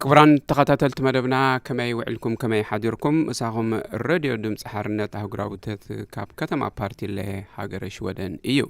ክቡራን ተኸታተልቲ መደብና፣ ከመይ ውዕልኩም፣ ከመይ ሓዲርኩም? ምሳኹም ሬድዮ ድምፂ ሓርነት ኣህጉራዊ ውህደት ካብ ከተማ ፓርቲለ ሃገረ ሽወደን እዩ።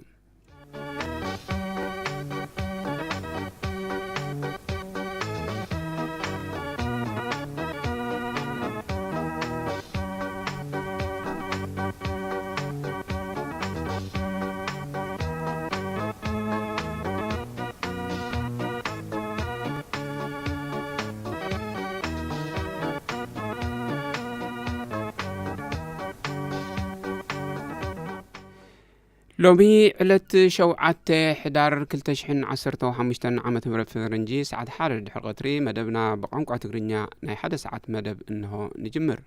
ሎሚ ዕለት ሸውዓተ ሕዳር ክልተ ሽሕን ዓሰርተ ሓሙሽተን ዓመተ ምህረት ፈረንጂ፣ ሰዓት ሓደ ድሕሪ ቀትሪ፣ መደብና ብቋንቋ ትግርኛ ናይ ሓደ ሰዓት መደብ እንሆ ንጅምር።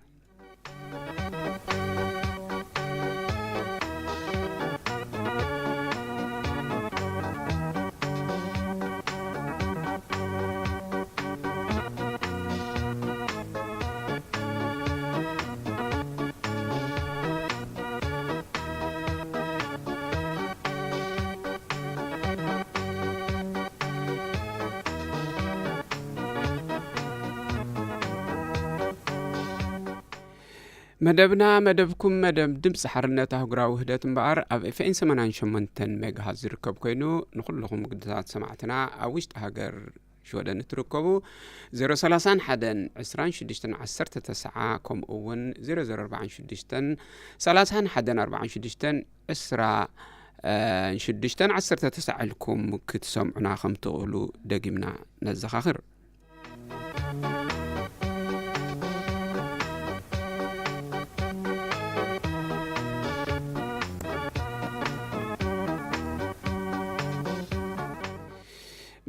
መደብና፣ መደብኩም፣ መደብ ድምፂ ሓርነት ኣህጉራዊ ውህደት እምበኣር፣ ኣብ ኤፍኤን ሰማንያን ሸሞንተን ሜጋሃዝ ዝርከብ ኮይኑ፣ ንኹልኹም ግድታት ሰማዕትና ኣብ ውሽጢ ሃገር ሽወደን እትርከቡ፣ ዜሮ ሰላሳን ሓደን ዕስራን ሽዱሽተን ዓሰርተ ተስዓ፣ ከምኡ እውን ዜሮ ዜሮ ኣርባዓን ሽዱሽተን ሰላሳን ሓደን ኣርባዓን ሽዱሽተን ዕስራ ሽዱሽተን ዓሰርተ ተስዓ ኢልኩም ክትሰምዑና ከም ትኽእሉ ደጊምና ነዘኻኽር።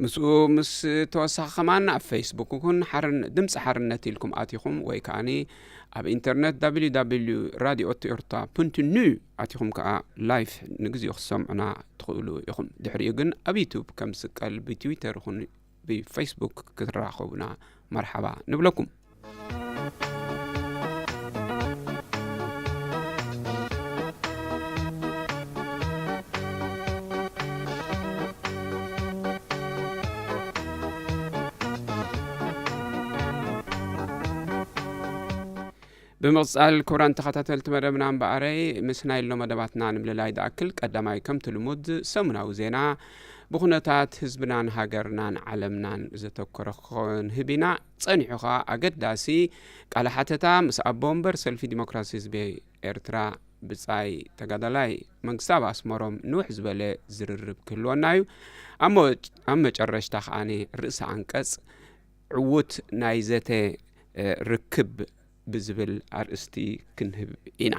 ምስኡ ምስ ተወሳኺ ከማን ኣብ ፌስቡክ ይኹን ሓርን-፣ ድምፂ ሓርነት ኢልኩም ኣቲኹም ወይ ከዓኒ ኣብ ኢንተርነት www radio tiorta punkt nu ኣቲኹም ከኣ ላይፍ ንግዜኡ ክትሰምዑና ትኽእሉ ኢኹም። ድሕሪኡ ግን ኣብ ዩቱብ ከም ዝስቀል ብትዊተር ይኹን ብፌስቡክ ክትራኸቡና መርሓባ ንብለኩም። ብምቕጻል፣ ክቡራን ተኸታተልቲ መደብና እምበኣረይ፣ ምስ ናይ ሎ መደባትና ንምልላይ ዝኣክል፣ ቀዳማይ ከምቲ ልሙድ ሰሙናዊ ዜና ብኹነታት ህዝብናን ሃገርናን ዓለምናን ዘተኮረ ክኸውን ህቢና፣ ጸኒሑ ኸኣ ኣገዳሲ ቃለ ሓተታ ምስ ኣቦ ወንበር ሰልፊ ዲሞክራሲ ህዝቢ ኤርትራ ብጻይ ተጋዳላይ መንግስታብ ኣስመሮም ንውሕ ዝበለ ዝርርብ ክህልወና እዩ። ኣብ መ-፣ ኣብ መጨረሽታ ከኣ ርእሰ ኣንቀጽ ዕዉት ናይ ዘተ፣ እ፣ ርክብ ብዝብል ኣርእስቲ ክንህብ ኢና።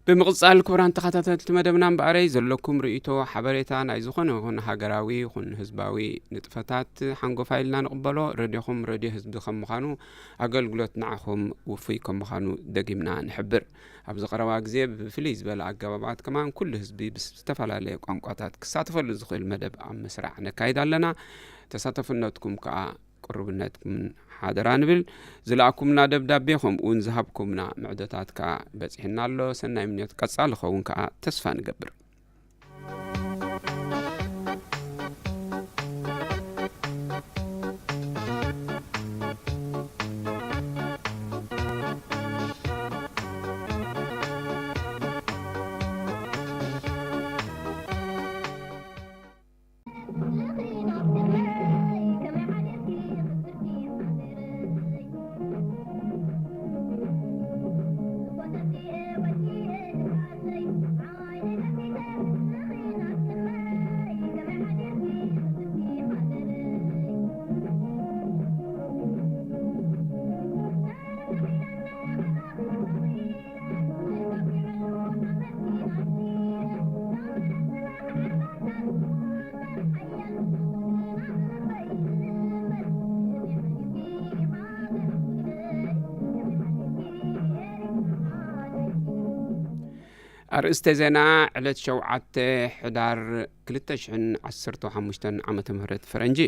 ብምቕጻል፣ ክቡራን ተኸታተልቲ መደብና፣ እምበኣረይ ዘለኩም ርእይቶ፣ ሓበሬታ፣ ናይ ዝኾነ ይኹን ሃገራዊ ይኹን ህዝባዊ ንጥፈታት ሓንጎፋ ኢልና ንቕበሎ። ሬድዮኹም ሬድዮ ህዝቢ ከም ምዃኑ፣ ኣገልግሎት ንዓኹም ውፉይ ከም ምዃኑ ደጊምና ንሕብር። ኣብዚ ቀረባ ግዜ ብፍልይ ዝበለ ኣገባባት ከማን ኩሉ ህዝቢ ብዝተፈላለየ ቋንቋታት ክሳተፈሉ ዝኽእል መደብ ኣብ ምስራዕ ነካይድ ኣለና። ተሳተፍነትኩም ከኣ ቅሩብነትኩምን ሓደራ ንብል። ዝለኣኩምና ደብዳቤ ከምኡውን ዝሃብኩምና ምዕዶታት ከኣ በጺሕና ኣሎ። ሰናይ ምንዮት ቀጻሊ ክኸውን ከኣ ተስፋ ንገብር። ኣርእስተ ዜና ዕለት ሸውዓተ ሕዳር ክልተ ሽሕን ዓሰርተ ሓሙሽተን ዓመተ ምህረት ፈረንጂ።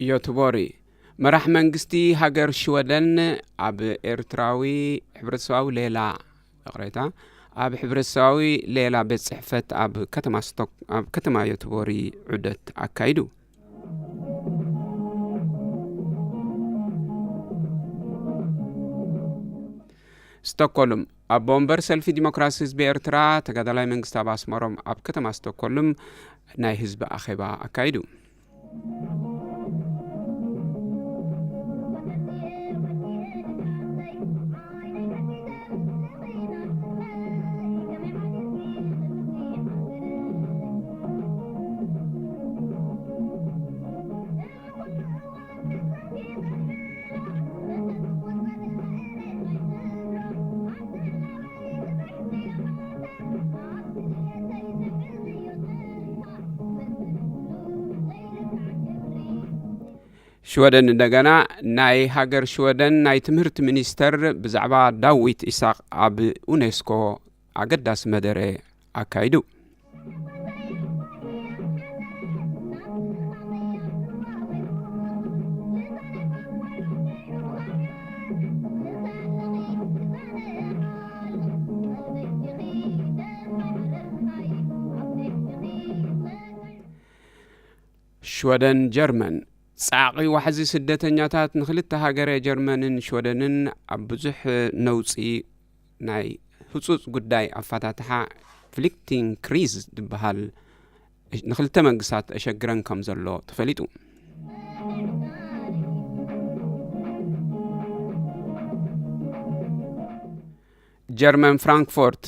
ዮትቦሪ፣ መራሕ መንግስቲ ሃገር ሽወደን ኣብ ኤርትራዊ ሕብረተሰባዊ ሌላ፣ ይቕሬታ፣ ኣብ ሕብረተሰባዊ ሌላ ቤት ጽሕፈት ኣብ ከተማ ስቶክ-፣ ኣብ ከተማ ዮትቦሪ ዑደት ኣካይዱ። ስቶኮልም፣ ኣቦ ወንበር ሰልፊ ዲሞክራሲ ህዝቢ ኤርትራ ተጋዳላይ መንግስታብ ኣስመሮም ኣብ ከተማ ስቶኮልም ናይ ህዝቢ ኣኼባ ኣካይዱ። ሽወደን እንደገና፣ ናይ ሃገር ሽወደን ናይ ትምህርቲ ሚኒስተር ብዛዕባ ዳዊት ኢሳቕ ኣብ ኡኔስኮ ኣገዳሲ መደረ ኣካይዱ። ሽወደን፣ ጀርመን። ጻዕቒ ዋሕዚ ስደተኛታት ንኽልተ ሃገረ ጀርመንን ሽወደንን ኣብ ብዙሕ ነውጺ ናይ ህጹጽ ጉዳይ ኣፈታትሓ ፍሊክቲንግ ክሪዝ ዝበሃል ንኽልተ መንግስታት እሸግረን ከም ዘሎ ተፈሊጡ። ጀርመን ፍራንክፎርት፣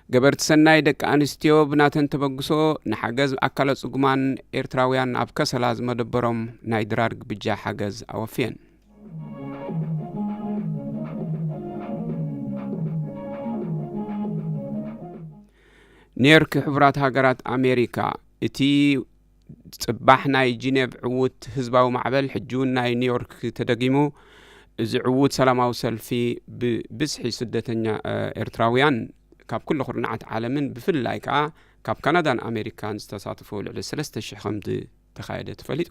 ገበርቲ ሰናይ ደቂ ኣንስትዮ ብናተን ተበግሶ ንሓገዝ ኣካለ ጽጉማን ኤርትራውያን ኣብ ከሰላ ዝመደበሮም ናይ ድራር ግብጃ ሓገዝ ኣወፍየን። ኒውዮርክ፣ ሕቡራት ሃገራት ኣሜሪካ፣ እቲ ጽባሕ ናይ ጂኔቭ ዕዉት ህዝባዊ ማዕበል ሕጂ እውን ናይ ኒውዮርክ ተደጊሙ። እዚ ዕዉት ሰላማዊ ሰልፊ ብብዝሒ ስደተኛ፣ እ፣ ኤርትራውያን ካብ ኩሉ ኩርናዓት ዓለምን ብፍላይ ከኣ ካብ ካናዳን ኣሜሪካን ዝተሳተፉ ልዕሊ ሰለስተ ሽሕ ከም ዝተኻየደ ተፈሊጡ።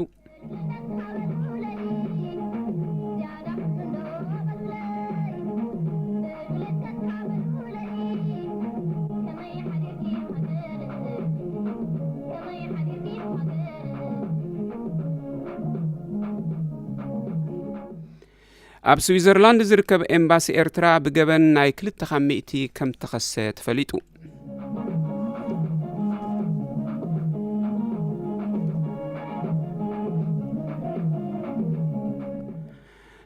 ኣብ ስዊዘርላንድ ዝርከብ ኤምባሲ ኤርትራ ብገበን ናይ ክልተ ካብ ሚእቲ ከም ተኸሰ ተፈሊጡ።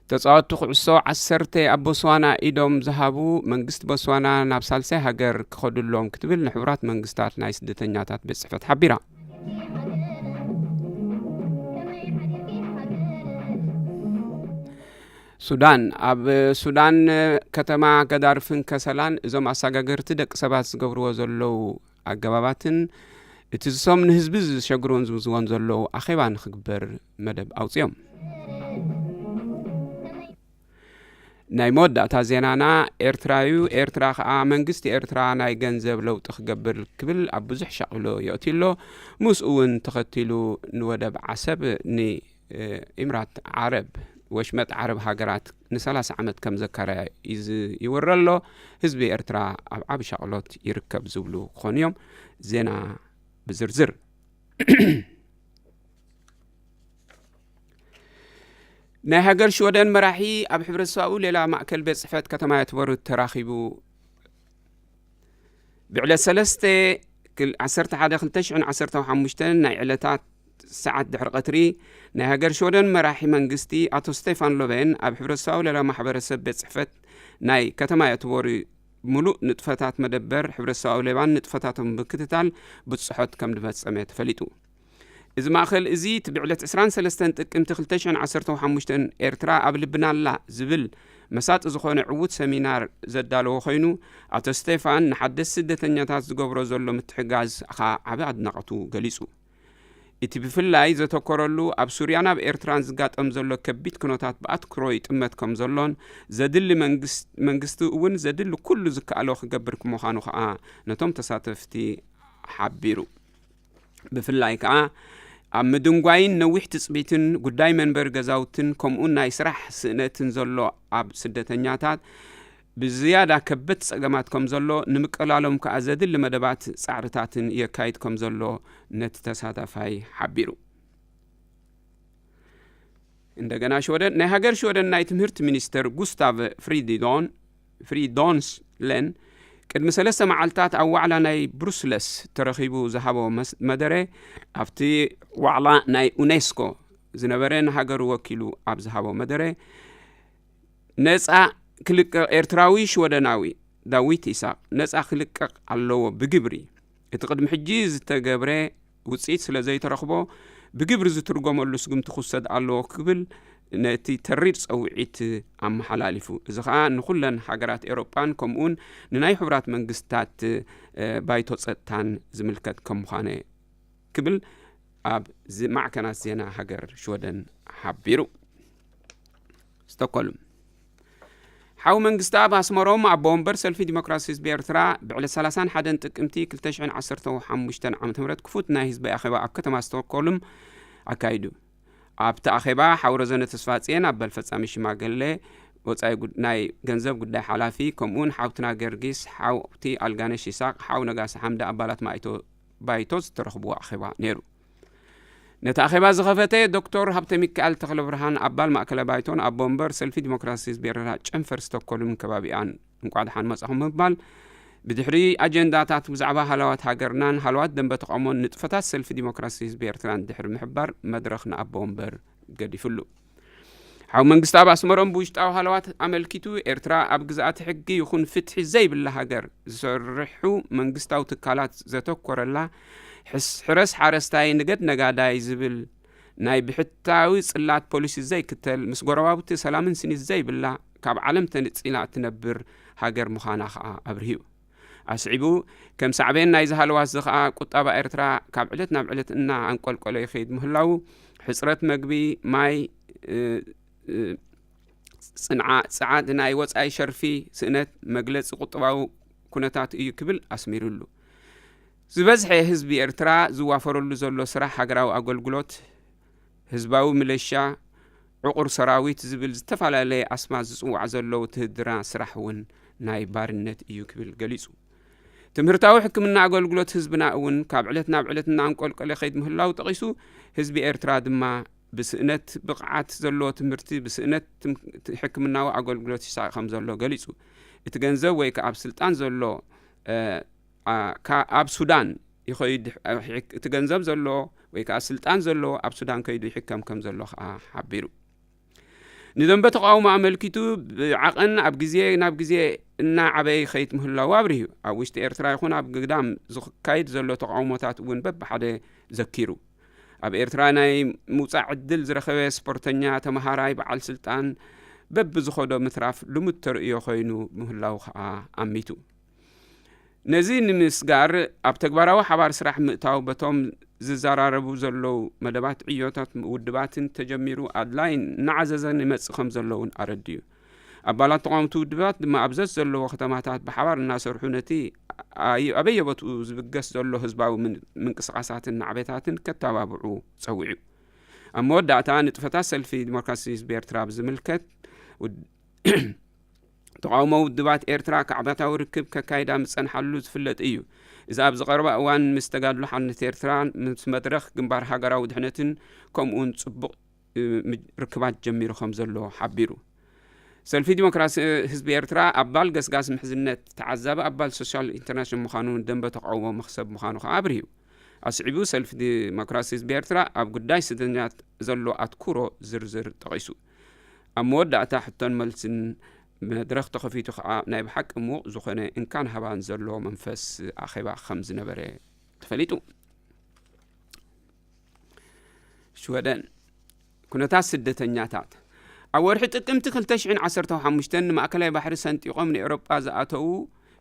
ተጻወትቲ ኩዕሶ ዓሰርተ ኣብ ቦትስዋና ኢዶም ዝሃቡ፣ መንግስቲ ቦትስዋና ናብ ሳልሳይ ሃገር ክኸዱሎም ክትብል ንሕቡራት መንግስታት ናይ ስደተኛታት ቤት ጽሕፈት ሓቢራ። ሱዳን፣ ኣብ ሱዳን ከተማ ገዳርፍን ከሰላን እዞም ኣሰጋገርቲ ደቂ ሰባት ዝገብርዎ ዘለዉ ኣገባባትን እቲ ዝሶም ንህዝቢ ዝሸግሩን ዝምዝዎን ዘለዉ ኣኼባ ንኽግበር መደብ ኣውጺኦም። ናይ መወዳእታ ዜናና ኤርትራ እዩ። ኤርትራ ከኣ መንግስቲ ኤርትራ ናይ ገንዘብ ለውጢ ክገብር ክብል ኣብ ብዙሕ ሻቕሎ የእትዩ ኣሎ። ምስኡ እውን ተኸቲሉ ንወደብ ዓሰብ ን-፣ እ፣ ኢምራት ዓረብ፣ ወሽመጥ ዓረብ ሃገራት ንሰላሳ ዓመት ከም ዘካረያ ይዝ-፣ ይውረ ኣሎ። ህዝቢ ኤርትራ ኣብ ዓቢ ሻቕሎት ይርከብ ዝብሉ ክኾኑ እዮም። ዜና ብዝርዝር። ናይ ሃገር ሽወደን መራሒ ኣብ ሕብረተሰባዊ ሌላ ማእከል ቤት ጽሕፈት ከተማ የትቦርት ተራኺቡ። ብዕለት ሰለስተ ክል-፣ ዓሰርተ ሓደ ክልተ ሽሕን ዓሰርተ ሓሙሽተን ናይ ዕለታት ሰዓት ድሕሪ ቀትሪ ናይ ሃገር ሽወደን መራሒ መንግስቲ ኣቶ ስቴፋን ሎቬን ኣብ ሕብረተሰባዊ ሌላ ማሕበረሰብ ቤት ጽሕፈት ናይ ከተማ የትቦሪ ምሉእ ንጥፈታት መደበር ሕብረተሰባዊ ሌባን ንጥፈታቶም ምክትታል ብጽሖት ከም ዝፈጸመ ተፈሊጡ። እዚ ማእከል እዚ እቲ ብዕለት ዕስራን ሰለስተን ጥቅምቲ ክልተ ሽሕን ዓሰርተ ሓሙሽተን ኤርትራ ኣብ ልብና ኣላ ዝብል መሳጢ ዝኾነ ዕዉት ሰሚናር ዘዳለወ ኮይኑ፣ ኣቶ ስቴፋን ንሓደስቲ ስደተኛታት ዝገብሮ ዘሎ ምትሕጋዝ ኸኣ ዓቢ ኣድናቖቱ ገሊጹ። እቲ ብፍላይ ዘተኮረሉ ኣብ ሱርያን ኣብ ኤርትራን ዝጋጠም ዘሎ ከቢድ ኩነታት ብኣትኩሮ ይጥመት ከም ዘሎን ዘድሊ መንግስ-፣ መንግስቲ እውን ዘድሊ ኩሉ ዝከኣሎ ክገብር ምዃኑ ኸኣ ነቶም ተሳተፍቲ ሓቢሩ። ብፍላይ ከኣ ኣብ ምድንጓይን ነዊሕ ትጽቢትን ጉዳይ መንበሪ ገዛውትን ከምኡን ናይ ስራሕ ስእነትን ዘሎ ኣብ ስደተኛታት ብዝያዳ ከበድቲ ጸገማት ከም ዘሎ ንምቅላሎም ከኣ ዘድሊ መደባት ጻዕርታትን የካይድ ከም ዘሎ ነቲ ተሳታፋይ ሓቢሩ። እንደገና ሽወደን፣ ናይ ሃገር ሽወደን ናይ ትምህርቲ ሚኒስተር ጉስታቭ ፍሪዲዶን፣ ፍሪዶንስለን ቅድሚ ሰለስተ መዓልታት ኣብ ዋዕላ ናይ ብሩስለስ ተረኺቡ ዝሃቦ መስ-፣ መደረ፣ ኣብቲ ዋዕላ ናይ ዩኔስኮ ዝነበረ ንሃገሩ ወኪሉ ኣብ ዝሃቦ መደረ፣ ነጻ ክልቀቕ ኤርትራዊ ሽወደናዊ ዳዊት ይስሐቅ ነጻ ክልቀቕ ኣለዎ ብግብሪ። እቲ ቅድሚ ሕጂ ዝተገብረ ውጽኢት ስለ ዘይተረኽቦ ብግብሪ ዝትርጎመሉ ስጉምቲ ክውሰድ ኣለዎ ክብል ነቲ ተሪር ጸውዒት ኣመሓላሊፉ። እዚ ኸኣ ንኹለን ሃገራት ኤውሮጳን ከምኡውን ንናይ ሕቡራት መንግስታት፣ እ፣ ባይቶ ጸጥታን ዝምልከት ከም ምዃነ ክብል ኣብ ዝ-፣ ማዕከናት ዜና ሃገር ሽወደን ሓቢሩ። ስቶኮልም። ሓው መንግስቲ ኣብ ኣስመሮም ኣቦ ወንበር ሰልፊ ዲሞክራሲ ህዝቢ ኤርትራ ብዕለት ሰላሳን ሓደን ጥቅምቲ ክልተ ሽሕን ዓሰርተ ሓሙሽተን ዓመተ ምህረት ክፉት ናይ ህዝቢ ኣኼባ ኣብ ከተማ ስቶኮልም ኣካይዱ። ኣብቲ ኣኼባ ሓው ረዘነ ተስፋጽየን ኣበል ፈጻሚ ሽማግለ ወጻኢ ጉድ-፣ ናይ ገንዘብ ጉዳይ ሓላፊ፣ ከምኡውን ሓውትና ገርጊስ፣ ሓውቲ ኣልጋነሽ ይስሐቅ፣ ሓው ነጋሲ ሓምደ ኣባላት ማይቶ-፣ ባይቶ ዝተረኽብዎ ኣኼባ ነይሩ። ነቲ ኣኼባ ዝኸፈተ ዶክተር ሃብተ ሚካኤል ተኽለብርሃን ኣባል ማእከላይ ባይቶን ኣቦ ወንበር ሰልፊ ዲሞክራሲ ህዝቢ ኤርትራ ጨንፈር ስቶኮልምን ከባቢኣን እንቋዕ ደሓን መጻኹም ብምባል ብድሕሪ ኣጀንዳታት ብዛዕባ ሃለዋት ሃገርናን ሃለዋት ደንበ ተቃውሞን ንጥፈታት ሰልፊ ዲሞክራሲ ህዝቢ ኤርትራን ድሕሪ ምሕባር መድረኽ ንኣቦ ወንበር ገዲፍሉ። ሓው መንግስቲ ኣብ ኣስመሮም ብውሽጣዊ ሃለዋት ኣመልኪቱ ኤርትራ ኣብ ግዝኣት ሕጊ ይኹን ፍትሒ ዘይብላ ሃገር ዝሰርሑ መንግስታዊ ትካላት ዘተኮረላ ሕስ-፣ ሕረስ ሓረስታይ ንገድ ነጋዳይ ዝብል ናይ ብሕታዊ ጽላት ፖሊሲ ዘይክተል ምስ ጎረባብቲ ሰላምን ስኒት ዘይብላ ካብ ዓለም ተነጺላ እትነብር ሃገር ምዃና ኸኣ ኣብርሂዩ። ኣስዒቡ፣ ከም ሳዕቤን ናይዚ ሃለዋት እዚ ኸኣ ቁጠባ ኤርትራ ካብ ዕለት ናብ ዕለት እናኣንቆልቆለ ይኸይድ ምህላዉ፣ ሕጽረት መግቢ፣ ማይ፣ እ፣ እ፣ ጽንዓ-፣ ጽዓት ናይ ወጻኢ ሸርፊ ስእነት መግለጺ ቁጠባዊ ኩነታት እዩ ክብል ኣስሚሩሉ። ዝበዝሐ ህዝቢ ኤርትራ ዝዋፈረሉ ዘሎ ስራሕ ሃገራዊ ኣገልግሎት፣ ህዝባዊ ምለሻ፣ ዕቑር ሰራዊት ዝብል ዝተፈላለየ ኣስማት ዝጽውዓ ዘሎ ውትህድራ ስራሕ እውን ናይ ባርነት እዩ ክብል ገሊጹ። ትምህርታዊ ሕክምና ኣገልግሎት ህዝብና እውን ካብ ዕለት ናብ ዕለት እናኣንቆልቆለ ከይድ ምህላው ጠቒሱ፣ ህዝቢ ኤርትራ ድማ ብስእነት ብቕዓት ዘለዎ ትምህርቲ፣ ብስእነት ትም-፣ ሕክምናዊ ኣገልግሎት ይሳቐ ከም ዘሎ ገሊጹ። እቲ ገንዘብ ወይ ከኣ ኣብ ስልጣን ዘሎ፣ እ፣ ኣ፣ ካ-፣ ኣብ ሱዳን ይኸይድ፣ እ፣ ሕክ-፣ እቲ ገንዘብ ዘሎ ወይ ከኣ ስልጣን ዘሎ ኣብ ሱዳን ከይዱ ይሕከም ከም ዘሎ ከኣ ሓቢሩ። ንደንበ ተቃውሞ ኣመልኪቱ ብዓቐን ኣብ ግዜ ናብ ግዜ እናዓበየ ይኸይድ ምህላዉ ኣብሪሁ። ኣብ ውሽጢ ኤርትራ ይኹን ኣብ ግዳም ዝካየድ ዘሎ ተቃውሞታት እውን በብሓደ ዘኪሩ። ኣብ ኤርትራ ናይ ምውጻእ ዕድል ዝረኸበ ስፖርተኛ፣ ተመሃራይ፣ በዓል ስልጣን በብዝኸዶ ምትራፍ ልሙድ ተርእዮ ኮይኑ ምህላዉ ከኣ ኣሚቱ። ነዚ ንምስጋር ኣብ ተግባራዊ ሓባር ስራሕ ምእታው በቶም ዝዘራረቡ ዘለዉ መደባት ዕዮታት ውድባትን ተጀሚሩ ኣድላይ እናዓዘዘ ይመጽእ ከም ዘሎ እውን ኣረድዩ። ኣባላት ተቃወምቲ ውድባት ድማ ኣብ ዘት ዘለዎ ከተማታት ብሓባር እናሰርሑ ነቲ ኣይ-፣ ኣበየቦትኡ ዝብገስ ዘሎ ህዝባዊ ምን-፣ ምንቅስቃሳትን ናዕቤታትን ከተባብዑ ጸዊዑ። ኣብ መወዳእታ ንጥፈታት ሰልፊ ዲሞክራሲ ህዝቢ ኤርትራ ብዝምልከት ውድ-፣ ተቃውሞ ውድባት ኤርትራ ካዕባታዊ ርክብ ከካይዳ ምጸንሓሉ ዝፍለጥ እዩ። እዚ ኣብ ዝቐረበ እዋን ምስ ተጋድሎ ሓርነት ኤርትራ፣ ምስ መድረኽ ግንባር ሃገራዊ ድሕነትን ከምኡውን ጽቡቕ፣ እ፣ ምጅ-፣ ርክባት ጀሚሩ ከም ዘሎ ሓቢሩ። ሰልፊ ዲሞክራሲ ህዝቢ ኤርትራ ኣባል ገስጋስ ምሕዝነት፣ ተዓዛቢ ኣባል ሶሻል ኢንተርናሽናል ምዃኑ ደንበ ተቃውሞ መኽሰብ ምዃኑ ከኣ ኣብሪሁ። ኣስዒቡ፣ ሰልፊ ዲሞክራሲ ህዝቢ ኤርትራ ኣብ ጉዳይ ስደተኛታት ዘሎ ኣትኩሮ ዝርዝር ጠቒሱ። ኣብ መወዳእታ ሕቶን መልስን መድረኽ ተኸፊቱ ከኣ ናይ ብሓቂ ምዉቕ ዝኾነ እንካን ሃባን ዘሎ መንፈስ ኣኼባ ከም ዝነበረ ተፈሊጡ። ሽወደን፣ ኩነታት ስደተኛታት። ኣብ ወርሒ ጥቅምቲ ክልተ ሽሕን ዓሰርተ ሓሙሽተን ንማእከላይ ባሕሪ ሰንጢቖም ንኤውሮጳ ዝኣተዉ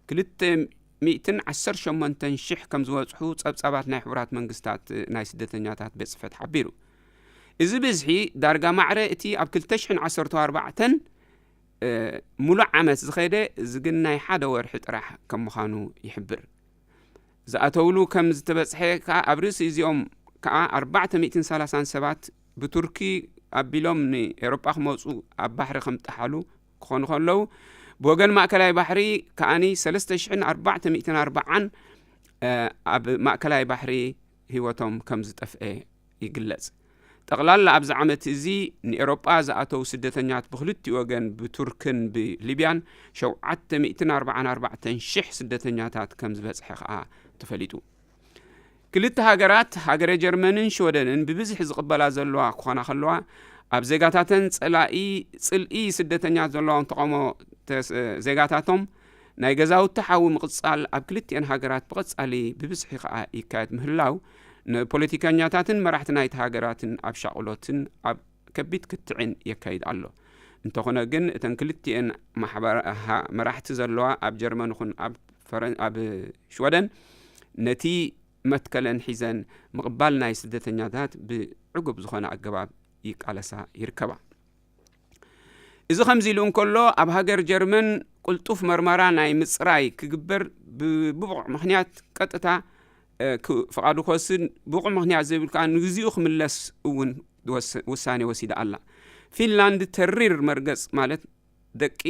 ክልተ ሚእትን ዓሰርተ ሸሞንተን ሽሕ ከም ዝበጽሑ ጸብጻባት ናይ ሕቡራት መንግስታት ናይ ስደተኛታት ቤት ጽሕፈት ሓቢሩ። እዚ ብዝሒ ዳርጋ ማዕረ እቲ ኣብ ክልተ ሽሕን ዓሰርተ ኣርባዕተን፣ እ፣ ሙሉእ ዓመት ዝኸደ፣ እዚ ግን ናይ ሓደ ወርሒ ጥራሕ ከም ምዃኑ ይሕብር። ዝኣተውሉ ከም ዝተበጽሐ ከኣ፣ ኣብ ርእሲ እዚኦም ከኣ ኣርባዕተ ሚእትን ሰላሳን ሰባት ብቱርኪ ኣቢሎም ንኤውሮጳ ክመጹ ኣብ ባሕሪ ከም ጠሓሉ ክኾኑ ከለዉ፣ ብወገን ማእከላይ ባሕሪ ከኣኒ ሰለስተ ሽሕን ኣርባዕተ ሚእትን ኣርባዓን፣ እ፣ ኣብ ማእከላይ ባሕሪ ህይወቶም ከም ዝጠፍኤ ይግለጽ። ጠቕላላ ኣብዚ ዓመት እዚ ንኤውሮጳ ዝኣተዉ ስደተኛት ብክልቲኡ ወገን ብቱርክን ብሊብያን ሸውዓተ ሚእትን ኣርባዓን ኣርባዕተን ሽሕ ስደተኛታት ከም ዝበጽሐ ከኣ ተፈሊጡ። ክልተ ሃገራት፣ ሃገረ ጀርመንን ሽወደንን ብብዝሒ ዝቕበላ ዘለዋ ክኾና ከለዋ፣ ኣብ ዜጋታተን ጸላኢ ጽልኢ ስደተኛት ዘለዎም ተቓውሞ ተስ-፣ ዜጋታቶም ናይ ገዛውቲ ሓዊ ምቕጻል ኣብ ክልቲኤን ሃገራት ብቐጻሊ ብብዝሒ ከኣ ይካየድ ምህላው፣ ንፖለቲከኛታትን መራሕቲ ናይቲ ሃገራትን ኣብ ሻቕሎትን ኣብ ከቢድ ክትዕን የካይድ ኣሎ። እንተኾነ ግን፣ እተን ክልቲኤን ማሕበር-፣ ሃ-፣ መራሕቲ ዘለዋ ኣብ ጀርመን ይኹን ኣብ ፈረን-፣ ኣብ ሽወደን ነቲ መትከለን ሒዘን ምቕባል ናይ ስደተኛታት ብዕጉብ ዝኾነ ኣገባብ ይቃለሳ ይርከባ። እዚ ከምዚ ኢሉ እንከሎ፣ ኣብ ሃገር ጀርመን ቅልጡፍ መርመራ ናይ ምጽራይ ክግበር ብብቑዕ ምኽንያት ቀጥታ፣ እ፣ ክ-፣ ፍቓዱ ክወስድ ብቑዕ ምኽንያት ዘይብሉ ከኣ ንግዚኡ ክምለስ እውን ወስ-፣ ውሳኔ ወሲዳ ኣላ። ፊንላንድ ተሪር መርገጽ ማለት ደቂ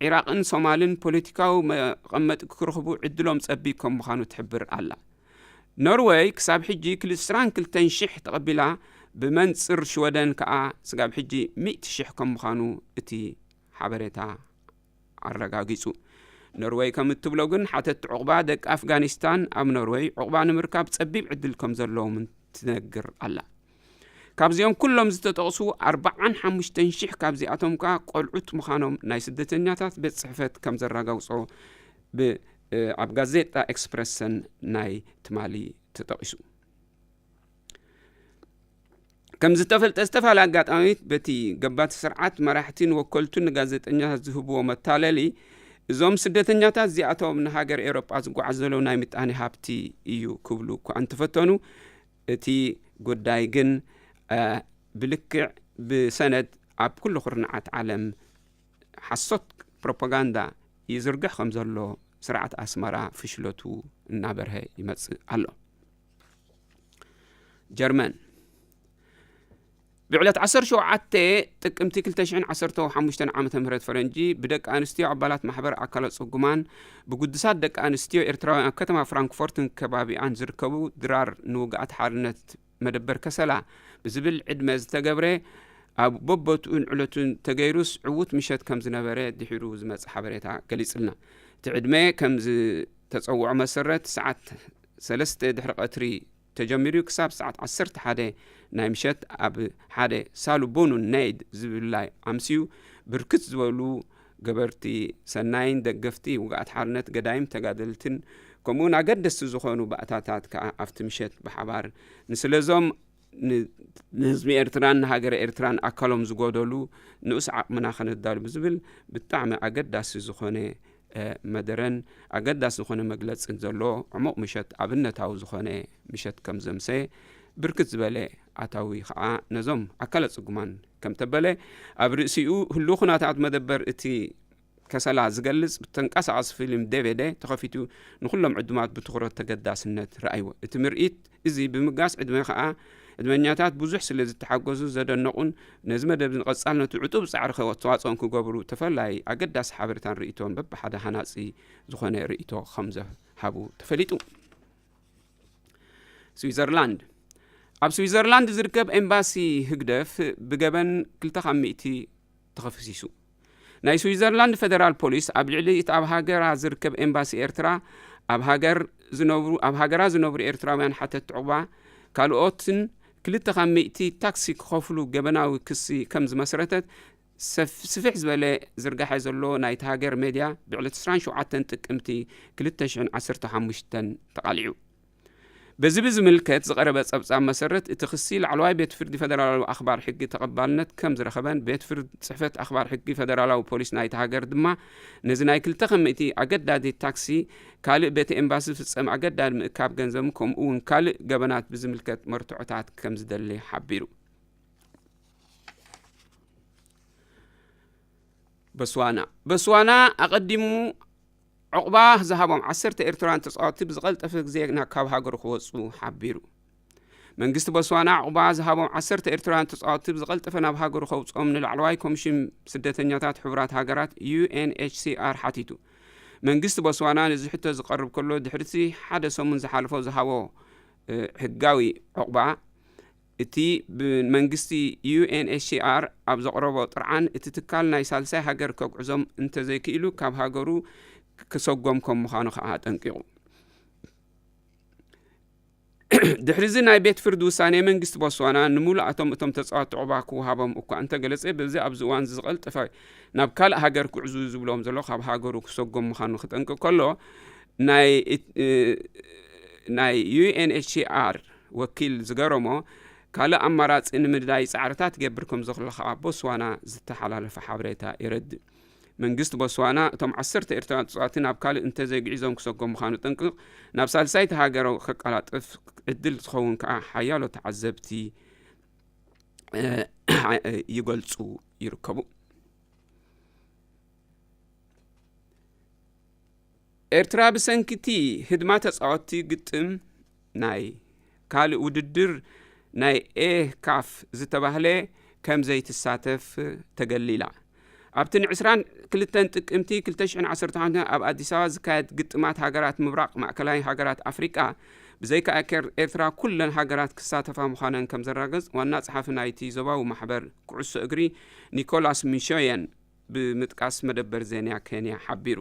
ዒራቕን ሶማልን ፖለቲካዊ መቐመጢ ክረኽቡ ዕድሎም ጸቢብ ከም ምዃኑ ትሕብር ኣላ። ኖርወይ ክሳብ ሕጂ ክል-፣ ዕስራን ክልተን ሽሕ ተቐቢላ፣ ብመንጽር ሽወደን ከኣ ስጋብ ሕጂ ሚእቲ ሽሕ ከም ምዃኑ እቲ ሓበሬታ ኣረጋጊጹ። ኖርወይ ከም እትብሎ ግን፣ ሓተትቲ ዑቕባ ደቂ ኣፍጋኒስታን ኣብ ኖርወይ ዑቕባ ንምርካብ ጸቢብ ዕድል ከም ዘለዎም ትነግር ኣላ። ካብዚኦም ኩሎም ዝተጠቕሱ ኣርባዓን ሓሙሽተን ሽሕ ካብዚኣቶም ከኣ ቆልዑት ምዃኖም ናይ ስደተኛታት ቤት ጽሕፈት ከም ዘረጋግጾ ብ-፣ እ፣ ኣብ ጋዜጣ ኤክስፕረሰን ናይ ትማሊ ተጠቒሱ። ከም ዝተፈልጠ፣ ዝተፈላለያ ኣጋጣሚት በቲ ገባቲ ስርዓት መራሕትን ወከልቱን ንጋዜጠኛታት ዝህብዎ መታለሊ፣ እዞም ስደተኛታት እዚኣቶም ንሃገር ኤውሮጳ ዝጓዓዝ ዘለዉ ናይ ምጣኔ ሃብቲ እዩ ክብሉ እኳ እንተፈተኑ፣ እቲ ጉዳይ ግን፣ እ፣ ብልክዕ ብሰነድ ኣብ ኩሉ ኩርናዓት ዓለም ሓሶት ፕሮፓጋንዳ ይዝርግሕ ከም ዘሎ ስርዓት ኣስመራ ፍሽለቱ እናበርሀ ይመጽእ ኣሎ። ጀርመን ብዕለት ዓሰርተ ሸውዓተ ጥቅምቲ ክልተ ሽሕን ዓሰርተ ሓሙሽተን ዓመተ ምህረት ፈረንጂ፣ ብደቂ ኣንስትዮ ኣባላት ማሕበር ኣካለ ጽጉማን ብጉዱሳት ደቂ ኣንስትዮ ኤርትራውያን ኣብ ከተማ ፍራንክፎርትን ከባቢኣን ዝርከቡ ድራር ንውግኣት ሓርነት መደበር ከሰላ ብዝብል ዕድመ ዝተገብረ፣ ኣብ በቦትኡን ዕለቱን ተገይሩስ ዕዉት ምሸት ከም ዝነበረ ድሒሩ ዝመጽእ ሓበሬታ ገሊጽልና። እቲ ዕድመ ከም ዝተጸውዖ መሰረት፣ ሰዓት ሰለስተ ድሕሪ ቀትሪ ተጀሚሩ ክሳብ ሰዓት ዓሰርተ ሓደ ናይ ምሸት ኣብ ሓደ ሳሉ ቦኑ ነይድ ዝብላይ ኣምስዩ፣ ብርክት ዝበሉ ገበርቲ ሰናይን ደገፍቲ ውግኣት ሓርነት ገዳይም ተጋደልትን ከምኡውን ኣገደስቲ ዝኾኑ ባእታታት ከኣ ኣብቲ ምሸት ብሓባር ንስለዞም ን-፣ ንህዝቢ ኤርትራን ንሃገረ ኤርትራን ኣካሎም ዝጎደሉ ንኡስ ዓቕምና ከነዳሉ ብዝብል ብጣዕሚ ኣገዳሲ ዝኾነ፣ እ፣ መደረን ኣገዳሲ ዝኾነ መግለጽን ዘሎ ዕሙቕ ምሸት ኣብነታዊ ዝኾነ ምሸት ከም ዘምሰየ ብርክት ዝበለ ኣታዊ ኸኣ ነዞም ኣካለ ጽጉማን ከም ተበለ ኣብ ርእሲኡ ህሉው ኩነታት መደበር እቲ ከሰላ ዝገልጽ ብተንቀሳቓሲ ፊልም ዴ ቪ ዴ ተኸፊቱ ንኹሎም ዕዱማት ብትኹረት ተገዳስነት ረኣይዎ። እቲ ምርኢት እዚ ብምጋስ ዕድመ ኸኣ ዕድመኛታት ብዙሕ ስለ ዝተሓገዙ ዘደነቑን ነዚ መደብ ንቐጻልነቱ ዕጡብ ጻዕሪ ከ-፣ ኣስተዋጽኦን ክገብሩ ተፈላይ ኣገዳሲ ሓበሬታን ርእይቶን በብሓደ ሃናጺ ዝኾነ ርእይቶ ከም ዘሃቡ ተፈሊጡ። ስዊዘርላንድ። ኣብ ስዊዘርላንድ ዝርከብ ኤምባሲ ህግደፍ ብገበን ክልተ ካብ ሚእቲ ተኸሲሱ። ናይ ስዊዘርላንድ ፌደራል ፖሊስ ኣብ ልዕሊ እቲ ኣብ ሃገራ ዝርከብ ኤምባሲ ኤርትራ ኣብ ሃገር ዝነብሩ፣ ኣብ ሃገራ ዝነብሩ ኤርትራውያን ሓተትቲ ዑቕባ ካልኦትን ክልተ ካብ ሚእቲ ታክሲ ክኸፍሉ ገበናዊ ክሲ ከም ዝመስረተት ሰፍ-፣ ስፍሕ ዝበለ ዝርጋሐ ዘሎ ናይቲ ሃገር ሜድያ ብዕለት ዕስራን ሸውዓተን ጥቅምቲ ክልተ ሽሕን ዓሰርተ ሓሙሽተን ተቓሊዑ። በዚ ብዝምልከት ዝቐረበ ጸብጻብ መሰረት፣ እቲ ክሲ ላዕለዋይ ቤት ፍርዲ ፈደራላዊ ኣኽባር ሕጊ ተቐባልነት ከም ዝረኸበን፣ ቤት ፍርዲ ጽሕፈት ኣኽባር ሕጊ ፈደራላዊ ፖሊስ ናይቲ ሃገር ድማ ነዚ ናይ ክልተ ከሚእቲ ኣገዳዲ ታክሲ፣ ካልእ በቲ ኤምባሲ ዝፍጸም ኣገዳዲ ምእካብ ገንዘብን ከምኡ እውን ካልእ ገበናት ብዝምልከት መርትዖታት ከም ዝደሊ ሓቢሩ። በስዋና በስዋና ኣቐዲሙ ዕቑባ ዝሃቦም ዓሰርተ ኤርትራውያን ተጻወትቲ ብዝቐልጠፈ ግዜ ናብ ካብ ሃገሩ ክወጹ ሓቢሩ። መንግስቲ ቦስዋና ዕቑባ ዝሃቦም ዓሰርተ ኤርትራውያን ተጻወትቲ ብዝቐልጠፈ ናብ ሃገሩ ከውጽኦም ንላዕለዋይ ኮሚሽን ስደተኛታት ሕቡራት ሃገራት፣ ዩ ኤን ኤች ሲ ኣር፣ ሓቲቱ። መንግስቲ ቦስዋና ነዚ ሕቶ ዝቐርብ ከሎ፣ ድሕሪቲ ሓደ ሰሙን ዝሓለፎ ዝሃቦ፣ እ፣ ሕጋዊ ዕቑባ፣ እቲ ብመንግስቲ ዩ ኤን ኤች ሲ ኣር ኣብ ዘቕረቦ ጥርዓን፣ እቲ ትካል ናይ ሳልሳይ ሃገር ከጉዕዞም እንተዘይክኢሉ፣ ካብ ሃገሩ ክሰጎም ከም ምዃኑ ከኣ ኣጠንቂቑ። ድሕሪዚ ናይ ቤት ፍርዲ ውሳኔ፣ መንግስቲ ቦትስዋና ንምሉኣቶም እቶም ተጻወትቲ ዕቑባ ክወሃቦም እኳ እንተገለጸ፣ በዚ ኣብዚ እዋን ዝቐልጠፈ ናብ ካልእ ሃገር ክዕዙ ዝብሎም ዘሎ ካብ ሃገሩ ክሰጎም ምዃኑ ክጠንቅቕ ከሎ፣ ናይ፣ እ፣ ናይ ዩ ኤን ኤች ሲ ኣር ወኪል ዝገረሞ፣ ካልእ ኣማራጺ ንምድላይ ጻዕርታት ትገብር ከም ዘሎ ከኣ ቦትስዋና ዝተሓላለፈ ሓበሬታ የረድእ። መንግስቲ ቦትስዋና እቶም ዓሰርተ ኤርትራውያን ተጻወትቲ ናብ ካልእ እንተዘይግዒዞም ክሰጎም ምዃኑ ጠንቅቕ፣ ናብ ሳልሳይቲ ሃገር ከቀላጥፍ ዕድል ዝኸውን ከኣ ሓያሎ ተዓዘብቲ፣ እ፣ ይገልጹ ይርከቡ። ኤርትራ ብሰንኪቲ ህድማ ተጻወትቲ ግጥም ናይ ካልእ ውድድር ናይ ኤካፍ ዝተባህለ ከም ዘይትሳተፍ ተገሊላ። ኣብቲ ን ዕስራን ክልተን ጥቅምቲ ክልተ ሽሕን ዓሰርተ ሓሙሽተን ኣብ ኣዲስ ኣበባ ዝካየድ ግጥማት ሃገራት ምብራቕ ማእከላይ ሃገራት ኣፍሪቃ፣ ብዘይካ ኤከር-፣ ኤርትራ ኩለን ሃገራት ክሳተፋ ምዃነን ከም ዘረጋገጽ ዋና ጸሓፊ ናይቲ ዞባዊ ማሕበር ኩዕሶ እግሪ ኒኮላስ ሚሾየን ብምጥቃስ መደበር ዜና ኬንያ ሓቢሩ።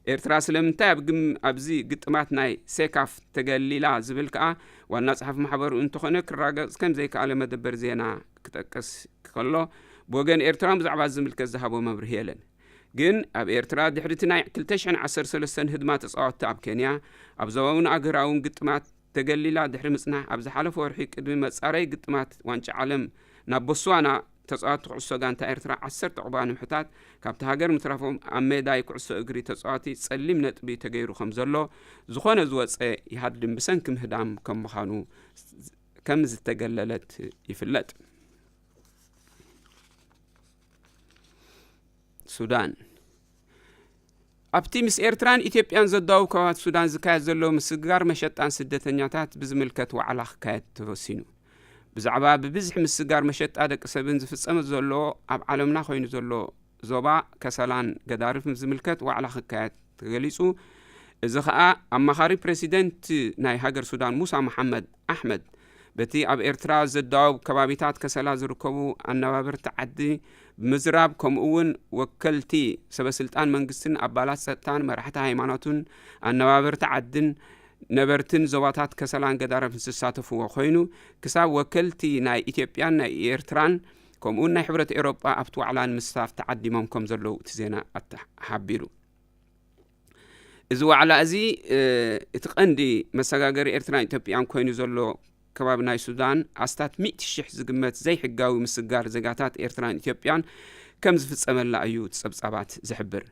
ኤርትራ ስለምንታይ ኣብ ግም-፣ ኣብዚ ግጥማት ናይ ሴካፍ ተገሊላ ዝብል ከኣ ዋና ጸሓፊ ማሕበሩ እንተኾነ ክራገጽ ከም ዘይከኣለ መደበር ዜና ክጠቅስ ከሎ፣ ብወገን ኤርትራ ብዛዕባ ዝምልከት ዝሃቦ መብርሂ የለን። ግን ኣብ ኤርትራ ድሕሪ እቲ ናይ ክልተ ሽሕን ዓሰርተ ሰለስተን ህድማ ተጻወትቲ ኣብ ኬንያ፣ ኣብ ዞባውን ኣገራውን ግጥማት ተገሊላ ድሕሪ ምጽናሕ፣ ኣብ ዝሓለፈ ወርሒ ቅድሚ መጻረይ ግጥማት ዋንጫ ዓለም ናብ ቦትስዋና ተጻወትቲ ኩዕሶ ጋንታ ኤርትራ ዓሰርተ ዕቑባ ንምሕታት ካብቲ ሃገር ምትራፎም፣ ኣብ ሜዳይ ኩዕሶ እግሪ ተጻወቲ ጸሊም ነጥቢ ተገይሩ ከም ዘሎ፣ ዝኾነ ዝወጸ ይሃድም ብሰንኪ ምህዳም ከም ምዃኑ ከም ዝተገለለት ይፍለጥ። ሱዳን። ኣብቲ ምስ ኤርትራን ኢትዮጵያን ዘዳውብ ከባቢ ሱዳን ዝካየድ ዘሎ ምስግጋር መሸጣን ስደተኛታት ብዝምልከት ዋዕላ ክካየድ ተወሲኑ። ብዛዕባ ብብዝሒ ምስግጋር መሸጣ ደቂ ሰብን ዝፍጸም ዘሎ ኣብ ዓለምና ኮይኑ ዘሎ ዞባ ከሰላን ገዳርፍን ዝምልከት ዋዕላ ክካየድ ተገሊጹ። እዚ ኸኣ ኣማኻሪ ፕረሲደንት ናይ ሃገር ሱዳን ሙሳ መሓመድ ኣሕመድ፣ በቲ ኣብ ኤርትራ ዘዳወብ ከባቢታት ከሰላ ዝርከቡ ኣነባበርቲ ዓዲ ብምዝራብ፣ ከምኡ እውን ወከልቲ ሰበስልጣን መንግስትን ኣባላት ጸጥታን መራሕቲ ሃይማኖትን ኣነባበርቲ ዓድን ነበርትን ዞባታት ከሰላን ገዳርፍን ዝሳተፍዎ ኮይኑ፣ ክሳብ ወከልቲ ናይ ኢትዮጵያን ናይ ኤርትራን ከምኡውን ናይ ሕብረት ኤውሮጳ ኣብቲ ዋዕላ ንምስታፍ ተዓዲሞም ከም ዘለዉ እቲ ዜና ኣተ-፣ ሓቢሩ። እዚ ዋዕላ እዚ፣ እ፣ እቲ ቀንዲ መሰጋገሪ ኤርትራን ኢትዮጵያን ኮይኑ ዘሎ ከባቢ ናይ ሱዳን፣ ኣስታት ሚእቲ ሽሕ ዝግመት ዘይሕጋዊ ምስጋር ዜጋታት ኤርትራን ኢትዮጵያን ከም ዝፍጸመላ እዩ እቲ ጸብጻባት ዝሕብር።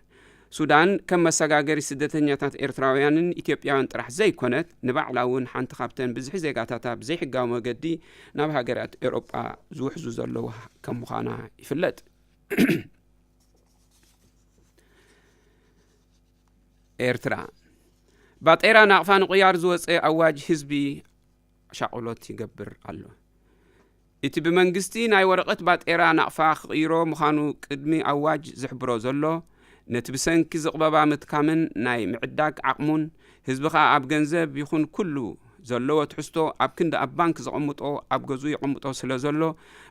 ሱዳን ከም መሰጋገሪ ስደተኛታት ኤርትራውያንን ኢትዮጵያውያን ጥራሕ ዘይኮነት፣ ንባዕላ እውን ሓንቲ ካብተን ብዝሒ ዜጋታታ ብዘይሕጋዊ መገዲ ናብ ሃገራት ኤውሮጳ ዝውሕዙ ዘለዉ ከም ምዃና ይፍለጥ። ኤርትራ። ባጤራ ናቕፋ ንቕያር ዝወጸ ኣዋጅ ህዝቢ ሻቕሎት ይገብር ኣሎ። እቲ ብመንግስቲ ናይ ወረቐት ባጤራ ናቕፋ ክቕይሮ ምዃኑ ቅድሚ ኣዋጅ ዝሕብሮ ዘሎ፣ ነቲ ብሰንኪ ዝቕበባ ምትካምን ናይ ምዕዳግ ዓቕሙን፣ ህዝቢ ኸኣ ኣብ ገንዘብ ይኹን ኩሉ ዘለዎ ትሕዝቶ ኣብ ክንዲ ኣብ ባንክ ዘቐምጦ ኣብ ገዝኡ የቐምጦ ስለ ዘሎ፣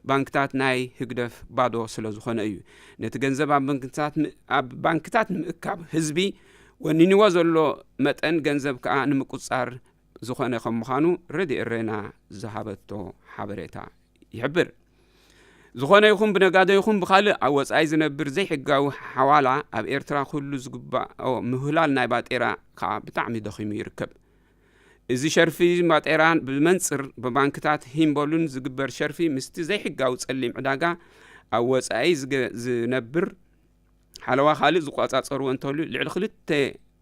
ባንክታት ናይ ህግደፍ ባዶ ስለ ዝኾነ እዩ። ነቲ ገንዘብ ኣብ ባንክታት ም-፣ ኣብ ባንክታት ንምእካብ ህዝቢ ወኒንዎ ዘሎ መጠን ገንዘብ ከኣ ንምቁጽጻር ዝኾነ ከም ምዃኑ ረድኤ ኤረና ዝሃበቶ ሓበሬታ ይሕብር። ዝኾነ ይኹን ብነጋዶ ይኹን ብኻልእ ኣብ ወጻኢ ዝነብር ዘይሕጋዊ ሓዋላ ኣብ ኤርትራ ክህሉ ዝግባኦ ምህላል ናይ ባጤራ ከኣ ብጣዕሚ ደኺሙ ይርከብ። እዚ ሸርፊ ባጤራ ብመንጽር ብባንክታት ሂምቦሉን ዝግበር ሸርፊ ምስቲ ዘይሕጋዊ ጸሊም ዕዳጋ ኣብ ወጻኢ ዝገ- ዝነብር ሓለዋ ካልእ ዝቆጻጸርዎ እንተልዩ ልዕሊ ክልተ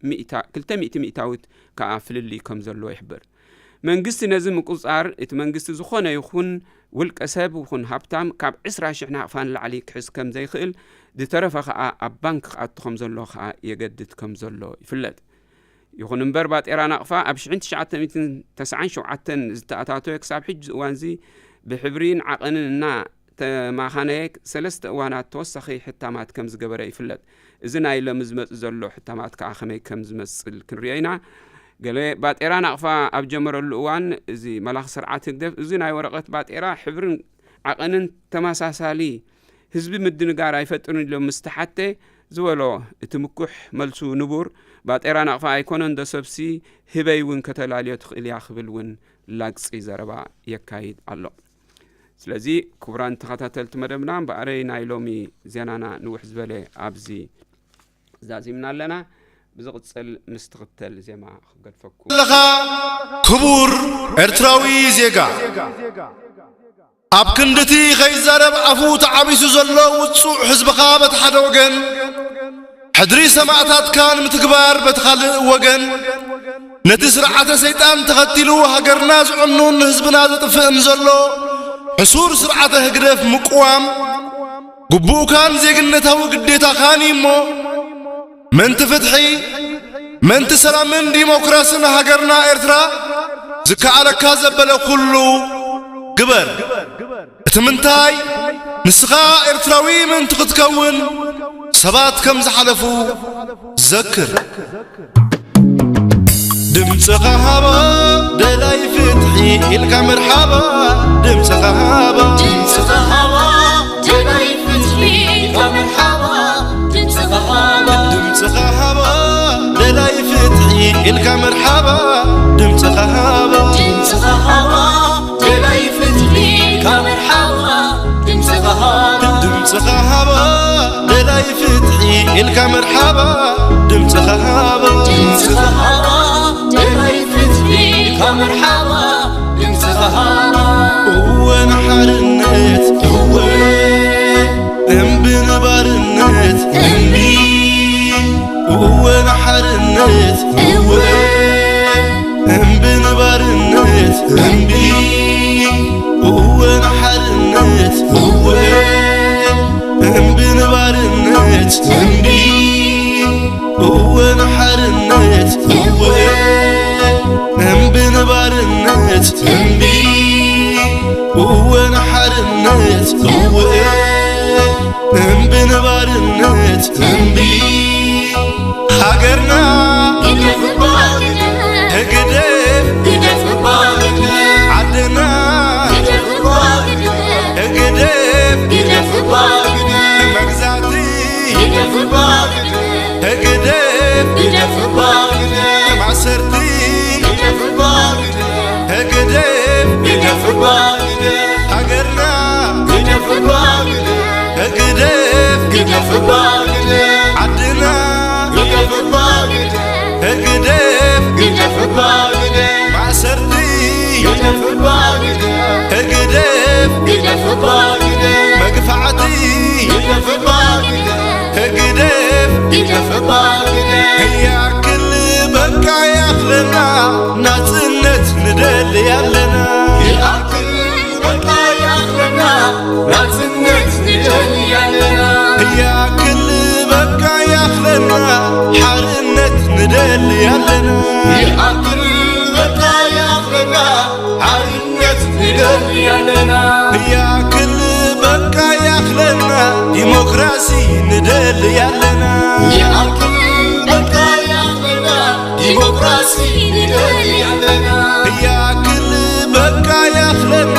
ሚእታ- ክልተ ሚእቲ ሚእታዊት ከኣ ፍልልይ ከም ዘለዎ ይሕብር። መንግስቲ ነዚ ምቁጽጻር እቲ መንግስቲ ዝኾነ ይኹን ውልቀ ሰብ ይኹን ሃብታም ካብ ዕስራ ሽሕ ናቕፋ ንላዕሊ ክሕዝ ከም ዘይኽእል፣ ዝተረፈ ከኣ ኣብ ባንክ ክኣቱ ከም ዘሎ ከኣ የገድድ ከም ዘሎ ይፍለጥ። ይኹን እምበር ባጤራ ናቕፋ ኣብ ሽሕን ትሽዓተ ሚእትን ተስዓን ሸውዓተን ዝተኣታተወ ክሳብ ሕጂ እዋንዚ ብሕብሪን ዓቐንን እና ተማኻነየ ሰለስተ እዋናት ተወሳኺ ሕታማት ከም ዝገበረ ይፍለጥ። እዚ ናይ ሎሚ ዝመጽእ ዘሎ ሕታማት ከኣ ከመይ ከም ዝመስል ክንሪኦ ኢና። ገለ ባጤራ ናቕፋ ኣብ ጀመረሉ እዋን እዚ መላኺ ስርዓት ህግደፍ እዚ ናይ ወረቐት ባጤራ ሕብርን ዓቐንን ተመሳሳሊ ህዝቢ ምድንጋር ኣይፈጥርን ኢሎም ምስ ተሓተ ዝበሎ እቲ ምኩሕ መልሱ ንቡር ባጤራ ናቕፋ ኣይኮነን ዶ ሰብሲ ህበይ እውን ከተላልዮ ትኽእል እያ ክብል እውን ላግጺ ዘረባ የካይድ ኣሎ። ስለዚ ክቡራን ተኸታተልቲ መደብና እምበኣረይ ናይ ሎሚ ዜናና ንውሕ ዝበለ ኣብዚ ዛዚምና ኣለና። ብዝቕጽል ምስ ትኽተል ዜማ ክገድፈኩም። ኣለኻ ክቡር ኤርትራዊ ዜጋ፣ ኣብ ክንድቲ ከይዛረብ ኣፉ ተዓቢሱ ዘሎ ውጹዕ ህዝብኻ በቲ ሓደ ወገን፣ ሕድሪ ሰማእታትካ ንምትግባር በቲ ካልእ ወገን፣ ነቲ ስርዓተ ሰይጣን ተኸቲሉ ሃገርና ዝዕኑን ንህዝብና ዘጥፍእን ዘሎ ሕሱር ስርዓተ ህግደፍ ምቅዋም ግቡእካን ዜግነታዊ ግዴታኻን እዩ እሞ፣ ምእንቲ ፍትሒ፣ ምእንቲ ሰላምን ዲሞክራስን ሃገርና ኤርትራ ዝከኣለካ ዘበለ ኩሉ ግበር። እቲ ምንታይ፣ ንስኻ ኤርትራዊ ምእንቲ ክትከውን ሰባት ከም ዝሓለፉ ዘክር። ድምጽኻ ሃባ ደላይ ፍትሒ ኢልካ መርሓባ። ድምጽኻ ሃባ። ድምጽኻ ሃባ ደላይ ፍትሒ ኢልካ መርሓባ። ድምጽኻ ሃባ። ድምጽኻ ሃባ ደላይ ፍትሒ ኢልካ መርሓባ። ድምጽኻ ሃባ። ድምጽኻ ሃባ ደላይ ፍትሒ ኢልካ መርሓባ። ድምጽኻ ሃባ። ድምጽኻ ሃባ ደላይ ፍትሒ ኢልካ መርሓባ። ድምጽኻ ሃባ። ድምጽኻ ሃባ ደላይ ፍትሒ ኢልካ መርሓባ። ድምጽኻ ሃባ። እወ ንሓርነት እወ፣ እምቢ ንባርነት እምቢ። እወ ንሓርነት እወ፣ እምቢ ንባርነት እምቢ። እወ ንሓርነት እወ፣ እምቢ ንባርነት እምቢ። እወ ንሓርነት እወ፣ እምቢ ንባርነት እምቢ። እወ ንሓርነት እወ፣ እምቢ ንባርነት እምቢ። ሃገርና ግደፍ እባ ግደፍ፣ ህግደፍ ግደፍ እባ ግደፍ፣ ዓድና ግደፍ እባ ግደፍ፣ ህግደፍ ግደፍ እባ ግደፍ፣ መግዛእቲ ግደፍ እባ ግደፍ፣ ህግደፍ ግደፍ እባ ግደፍ፣ ማእሰርቲ ግደፍ እባ ግደፍ፣ ህግደፍ ግደፍ እባ ግደፍ፣ ሃገርና ግደፍ እባ ግደፍ፣ ህግደፍ ግደፍ እባ ግደፍ፣ ዓድና ግደፍ እባ ግደፍ፣ ህግደፍ ግደፍ እባ ግደፍ፣ ማእሰርቲ ግደፍ እባ ግደፍ፣ ህግደፍ ግደፍ እባ ግደፍ፣ መግፋዕቲ ግደፍ እባ ግደፍ፣ ህግደፍ ግደፍ እባ ግደፍ። ህያክል በቃ ያኽለና፣ ናጽነት ንደሊ ኣለና። ይኣክል በቃ ያኽለና፣ ናጽነት ንደሊ ኣለና። ህያክል በቃ ያኽለና፣ ሓርነት ንደሊ ኣለና። ይኣክል በቃ ያኽለና፣ ሓርነት ንደሊ ኣለና። ህያክል በቃ ያኽለና፣ ዲሞክራሲ ንደሊ ኣለና። ይኣክል በቃ ያኽለና፣ ዲሞክራሲ ንደሊ ኣለና። ህያክል በቃ ያኽለና፣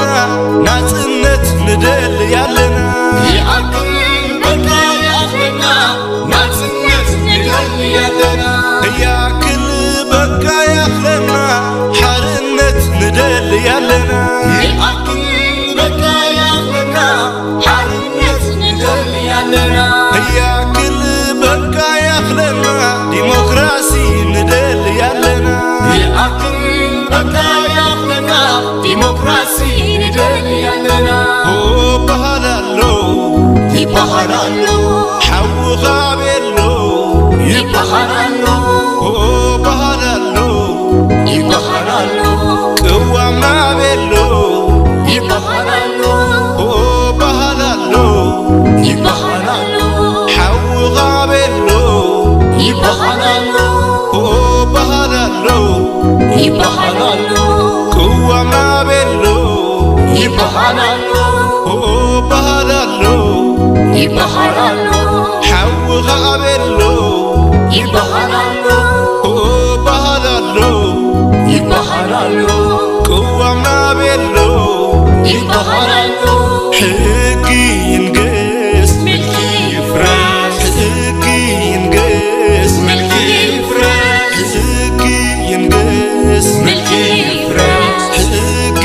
ናጽነት ንደሊ ኣለና። ይኣክል በቃ ያኽለና፣ ናጽነት ንደሊ ኣለና። ህያክል በቃ ያኽለና፣ ሓርነት ንደሊ ኣለና። ይኣክል ኦ በሃል ኣሎ፣ ይበሃል ኣሎ። ሓውኻ ቤሎ፣ ይበሃል ኣሎ። ኦ በሃል ኣሎ፣ ይበሃል ኣሎ። ቅዋምና ቤሎ፣ ይበሃል ኣሎ። ኦ በሃል ኣሎ፣ ይበሃል ኣሎ። ሓውኻ ቤሎ፣ ይበሃል ኣሎ። ኦ በሃል ኣሎ፣ ይበሃል ኣሎ። ቅዋምና ቤሎ፣ ይበሃል ኣሎ። ኦ በሃል ኣሎ፣ ይበሃል ኣሎ። ሓውኻ ቤሎ፣ ይበሃል ኣሎ። ኦ በሃል ኣሎ፣ ይበሃል ኣሎ። ቅዋምና ቤሎ፣ ይበሃል ኣሎ። ሕጊ ይንገስ፣ ምልኪ ይፍረስ። ሕጊ ይንገስ፣ ምልኪ ይፍረስ። ሕጊ ይንገስ፣ ምልኪ ይፍረስ። ሕጊ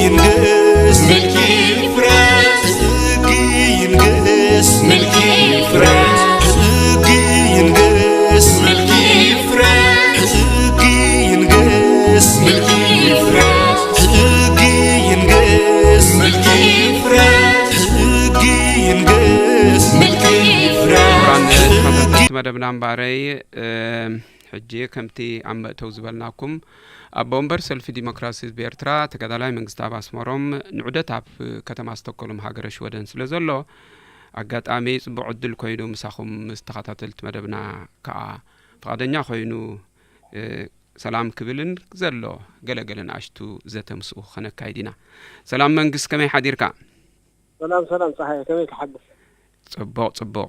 ይንገስ፣ ምልኪ ይፍረስ። ሕጊ ይንገስ፣ ምልኪ ይፍረስ። ሕጊ ይንገስ፣ ምልኪ ይፍረስ። ሕጊ ይንገስ፣ ምልኪ ይፍረስ። ሕጊ ይንገስ፣ ምልኪ ይፍረስ። ሕጊ ይንገስ፣ ምልኪ ይፍረስ። ክቡራን ተኸታተልቲ መደብና እምበኣረይ፣ እ፣ ሕጂ ከምቲ ኣብ መእተው ዝበልናኩም፣ ኣቦ ወንበር ሰልፊ ዲሞክራሲ ህዝቢ ኤርትራ ተጋዳላይ መንግስተኣብ ኣስመሮም ንዑደት ኣብ ከተማ ስቶኮልም ሃገረ ሽወደን ስለ ዘሎ፣ ኣጋጣሚ ጽቡቕ ዕድል ኮይኑ ምሳኹም ምስ ተኸታተልቲ መደብና ከኣ ፍቓደኛ ኮይኑ፣ እ፣ ሰላም ክብልን ዘሎ ገለ ገለ ንኣሽቱ ዘተ ምስኡ ከነካይድ ኢና። ሰላም መንግስት፣ ከመይ ሓዲርካ? ሰላም፣ ሰላም ጸሃየ፣ ከመይ ትሓድር? ጽቡቕ፣ ጽቡቕ።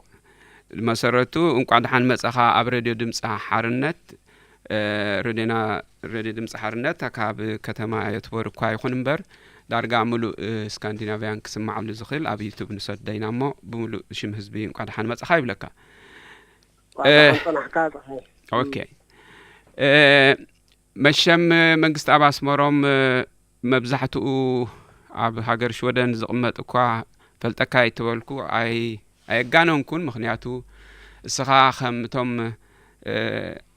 ብመሰረቱ እንቋዕ ደሓን መጻኻ ኣብ ሬድዮ ድምጺ ሓርነት። እ፣ ሬድዮና፣ ሬድዮ ድምጺ ሓርነት ካብ ከተማ ዮትቦር እኳ ይኹን እምበር፣ ዳርጋ ምሉእ፣ እ፣ ስካንዲናቭያን ክስምዓሉ ዝኽእል ኣብ ዩቱብ ንሰዶ ኢና እሞ፣ ብምሉእ ሽም ህዝቢ እንቋዕ ደሓን መጻኻ ይብለካ። እንቋዕ እ፣ ደሓን ጸናሕካ ጸሃየ። ኦኬ። እ፣ መሸም መንግስቲ ኣብ ኣስመሮም፣ እ፣ መብዛሕትኡ ኣብ ሃገር ሽወደን ዝቕመጥ እኳ ፈልጠካ ኣይተበልኩ፣ ኣይ-፣ ኣየጋነንኩን። ምኽንያቱ እስኻ ከም እቶም፣ እ፣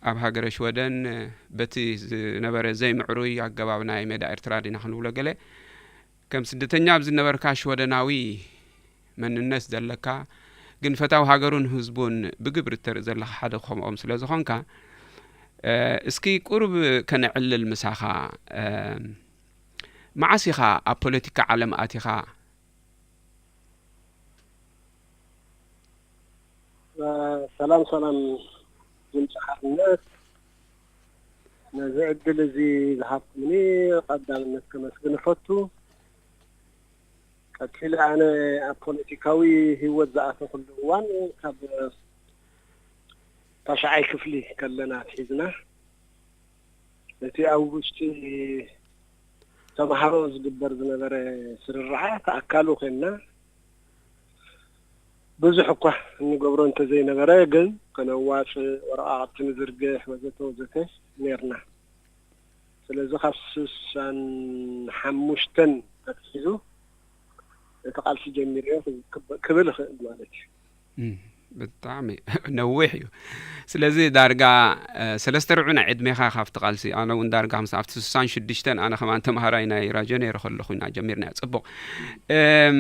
ኣብ ሃገረ ሽወደን፣ እ፣ በቲ ዝነበረ ዘይምዕሩይ ኣገባብ ናይ ሜዳ ኤርትራ ዲና ክንብሎ ገለ፣ ከም ስደተኛ ኣብ ዝነበርካ ሽወደናዊ መንነት ዘለካ፣ ግን ፈታዊ ሃገሩን ህዝቡን ብግብሪ እተርኢ ዘለኻ ሓደ ከምኦም ስለ ዝኾንካ፣ እ፣ እስኪ ቁሩብ ከነዕልል ምሳኻ። እ፣ መዓስ ኢኻ ኣብ ፖለቲካ ዓለም ኣቲኻ? ሰላም፣ ሰላም ድምፂ ሓርነት፣ ነዚ ዕድል እዚ ዝሃብኩምኒ ቀዳምነት ከመስግን እፈቱ። ቀጺለ ኣነ ኣብ ፖለቲካዊ ህይወት ዝኣተኹሉ እዋን ካብ ታሽዓይ ክፍሊ ከለና ኣትሒዝና ነቲ ኣብ ውሽጢ ተምሃሮ ዝግበር ዝነበረ ስርርዓት ኣካሉ ኮይንና ብዙሕ እኳ እንገብሮ እንተዘይነበረ፣ ግን ከነዋፅእ፣ ወረቓቕቲ ንዝርግሕ ወዘተ ወዘተ ነይርና። ስለዚ ካብ ስሳን ሓሙሽተን ኣትሒዙ እቲ ቃልሲ ጀሚረዮ ክብ-፣ ክብል እኽእል ማለት እዩ። እም፣ ብጣዕሚ ነዊሕ እዩ። ስለዚ ዳርጋ፣ እ፣ ሰለስተ ርብዑ ናይ ዕድሜኻ ካብቲ ቃልሲ፣ ኣነ እውን ዳርጋ ምስ ኣብቲ ስሳን ሽዱሽተን ኣነ ከማን ተምሃራይ ናይ ራድዮ ነይረ ከለኹ ኢና ጀሚርናዮ። ጽቡቕ። እም፣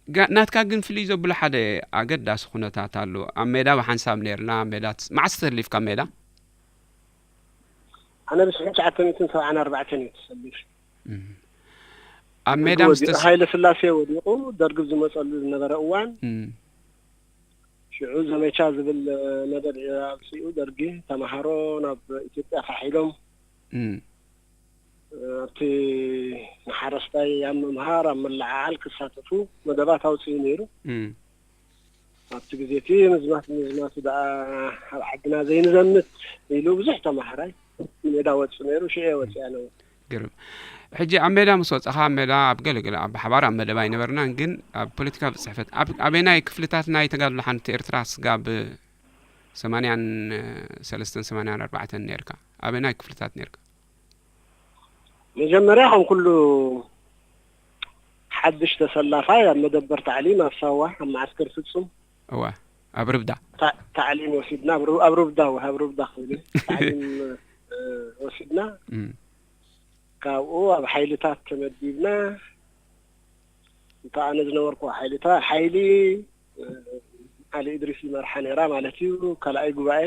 ጋ-፣ ናትካ ግን ፍልይ ዘብሎ ሓደ ኣገዳሲ ኩነታት ኣሎ። ኣብ ሜዳ ብሓንሳብ ነይርና፣ ኣብ ሜዳ ትስ-፣ መዓስ ተሰሊፍካ ኣብ ሜዳ? ኣነ ብሽሕን ትሽዓተ ሚእትን ሰብዓን ኣርባዕተን እዩ ተሰሊፈ። እም። ኣብ ደርጊ ሜዳ ምስ ወዲቑ፣ ተስ-፣ ሃይለ ስላሴ ወዲቑ፣ ደርጊ ዝመጸሉ ዝነበረ እዋን፣ እም። ሽዑ ዘመቻ ዝብል መደብ ኣውጺኡ ደርጊ፣ ተምሃሮ ናብ ኢትዮጵያ ፋሕ ኢሎም፣ እም። ኣብቲ ንሓረስታይ ኣብ ምምሃር፣ ኣብ ምልዕዓል ክሳተፉ መደባት ኣውጺኡ ነይሩ። እም። ኣብቲ ግዜ እቲ ምዝማት ምዝማቱ ደኣ ኣብ ዓድና ዘይንዘምት ኢሉ ብዙሕ ተማሃራይ ንሜዳ ወጹ ነይሩ። ሽዑ እየ ወጺኣ ነበር። ግርም። ሕጂ ኣብ ሜዳ ምስ ወጻኻ፣ ኣብ ሜዳ ኣብ ገለ ገለ ኣብ ብሓባር ኣብ መደብ ኣይነበርናን፣ ግን ኣብ ፖለቲካዊ ጽሕፈት ኣብ፣ ኣበየናይ ክፍልታት ናይ ተጋድሎ ሓንቲ ኤርትራ ስጋብ ሰማንያን ሰለስተን ሰማንያን ኣርባዕተን ነርካ? ኣበየናይ ክፍልታት ነርካ? መጀመርያ ከም ኩሉ ሓድሽ ተሰላፋይ ኣብ መደበር ታዕሊም ኣብ ሳዋ ኣብ መዓስከር ፍጹም። እወ፣ ኣብ ርብዳ። ታ-፣ ታዕሊም ወሲድና፣ ኣብ ሩ-፣ ኣብ ሩብዳ፣ እወ፣ ኣብ ሩብዳ ክብል እየ። ታዕሊም፣ እ፣ ወሲድና። እም። ካብኡ ኣብ ሓይልታት ተመዲብና። እንተ ኣነ ዝነበርኩ ሓይሊ፣ እታ ሓይሊ፣ እ፣ ዓሊ እድሪስ ይመርሓ ነይራ ማለት እዩ። ካልኣይ ጉባኤ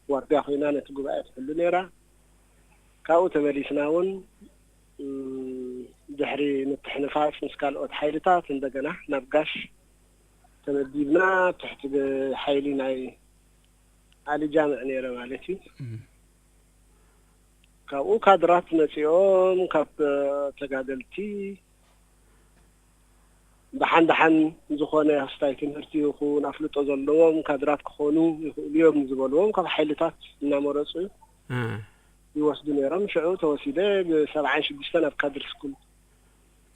ዋርድያ ኮይና ነቲ ጉባኤ ትሕሉ ነይራ። ካብኡ ተመሊስና እውን፣ እ፣ ድሕሪ ምትሕንፋጽ ምስ ካልኦት ሓይልታት እንደገና ናብ ጋሽ ተመዲብና፣ ትሕቲ ሓይሊ ናይ ዓሊ ጃምዕ ነይረ ማለት እዩ። እም። ካብኡ ካድራት መጺኦም፣ ካብ፣ እ፣ ተጋደልቲ ደሓን ደሓን ዝኾነ ክስታይ ትምህርቲ ይኹን ኣፍልጦ ዘለዎም ካድራት ክኾኑ ይኽእሉ እዮም ዝበልዎም ካብ ሓይልታት እናመረጹ እ። ይወስዱ ነይሮም። ሽዑ ተወሲደ ብሰብዓን ሽዱሽተን ኣብ ካድር ስኩል፣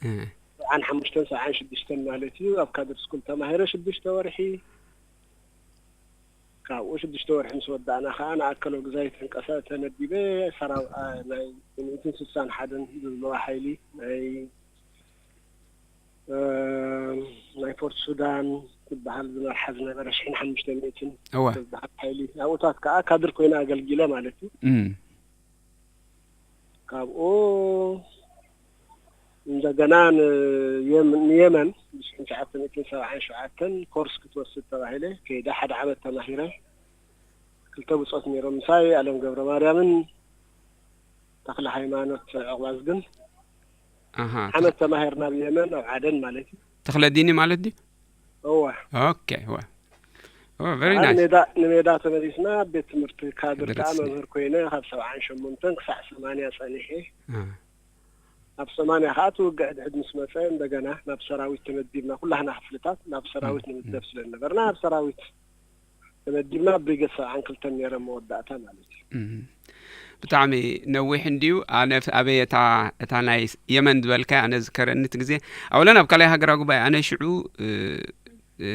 እ። ሰብዓን ሓሙሽተን ሰብዓን ሽዱሽተን ማለት እዩ፣ ኣብ ካድር ስኩል ተማሂረ ሽዱሽተ ወርሒ። ካብኡ ሽዱሽተ ወርሒ ምስ ወዳእና ከኣ ንኣከሎ ግዛይ ተንቀሳ-፣ ተመዲበ ሰራው-፣ ኣ፣ ናይ ሚእትን ስሳን ሓደን ዝብለዋ ሓይሊ ናይ፣ እ፣ ናይ ፖርት ሱዳን ዝበሃል ዝመርሓ ዝነበረ ሽሕን ሓሙሽተ ሚእትን እወ። ዝበሃል ሓይሊ ኣብኡታት ከኣ ካድር ኮይነ ኣገልጊለ ማለት እዩ። እም። ካብኡ እንደገና ንየም-፣ ንየመን ብሽሕን ትሽዓተ ሚእትን ሰብዓን ሸውዓተን ኮርስ ክትወስድ ተባሂለ ከይደ። ሓደ ዓመት ተማሂረ። ክልተ ብጾት ነይሮም ምሳይ፣ ኣለም ገብረ ማርያምን ተኽለ ሃይማኖት ዕቕባዝግን። ኣሃ፣ ዓመት ተማሂርና ኣብ የመን፣ ኣብ ዓደን ማለት እዩ። ተኽለ ዲኒ ማለት ድዩ? እወ። ኦኬ፣ እወ። ኦ፣ very ኣነ nice። ንሜዳ፣ ንሜዳ ተመሊስና፣ ኣብ ቤት ትምህርቲ ካድር ካድር ከዓ ሲ- መምህር ኮይነ ካብ ሰብዓን ሸሞንተን ክሳዕ ሰማንያ ጸኒሐ። እ። ኣብ ሰማንያ ከዓ እቲ ውግእ ሕድሕድ ምስ መጸ፣ እንደገና ናብ ሰራዊት ተመዲብና፣ ኩላህና ክፍልታት ናብ ሰራዊት እ፣ ንምደብ እ። ስለ ዝነበርና፣ ኣብ ሰራዊት ተመዲብና፣ ኣብ ብሪገድ ሰብዓን ክልተን ነይረ መወዳእታ ማለት እዩ። እ። ብጣዕሚ ነዊሕ እንድዩ። ኣነ ፍ-፣ ኣበይ እታ፣ እታ ናይ የመን ዝበልካያ፣ ኣነ ዝከረኒ እቲ ግዜ፣ ኣወለን ኣብ ካልኣይ ሃገራዊ ጉባኤ፣ ኣነ ሽዑ፣ እ፣ እ፣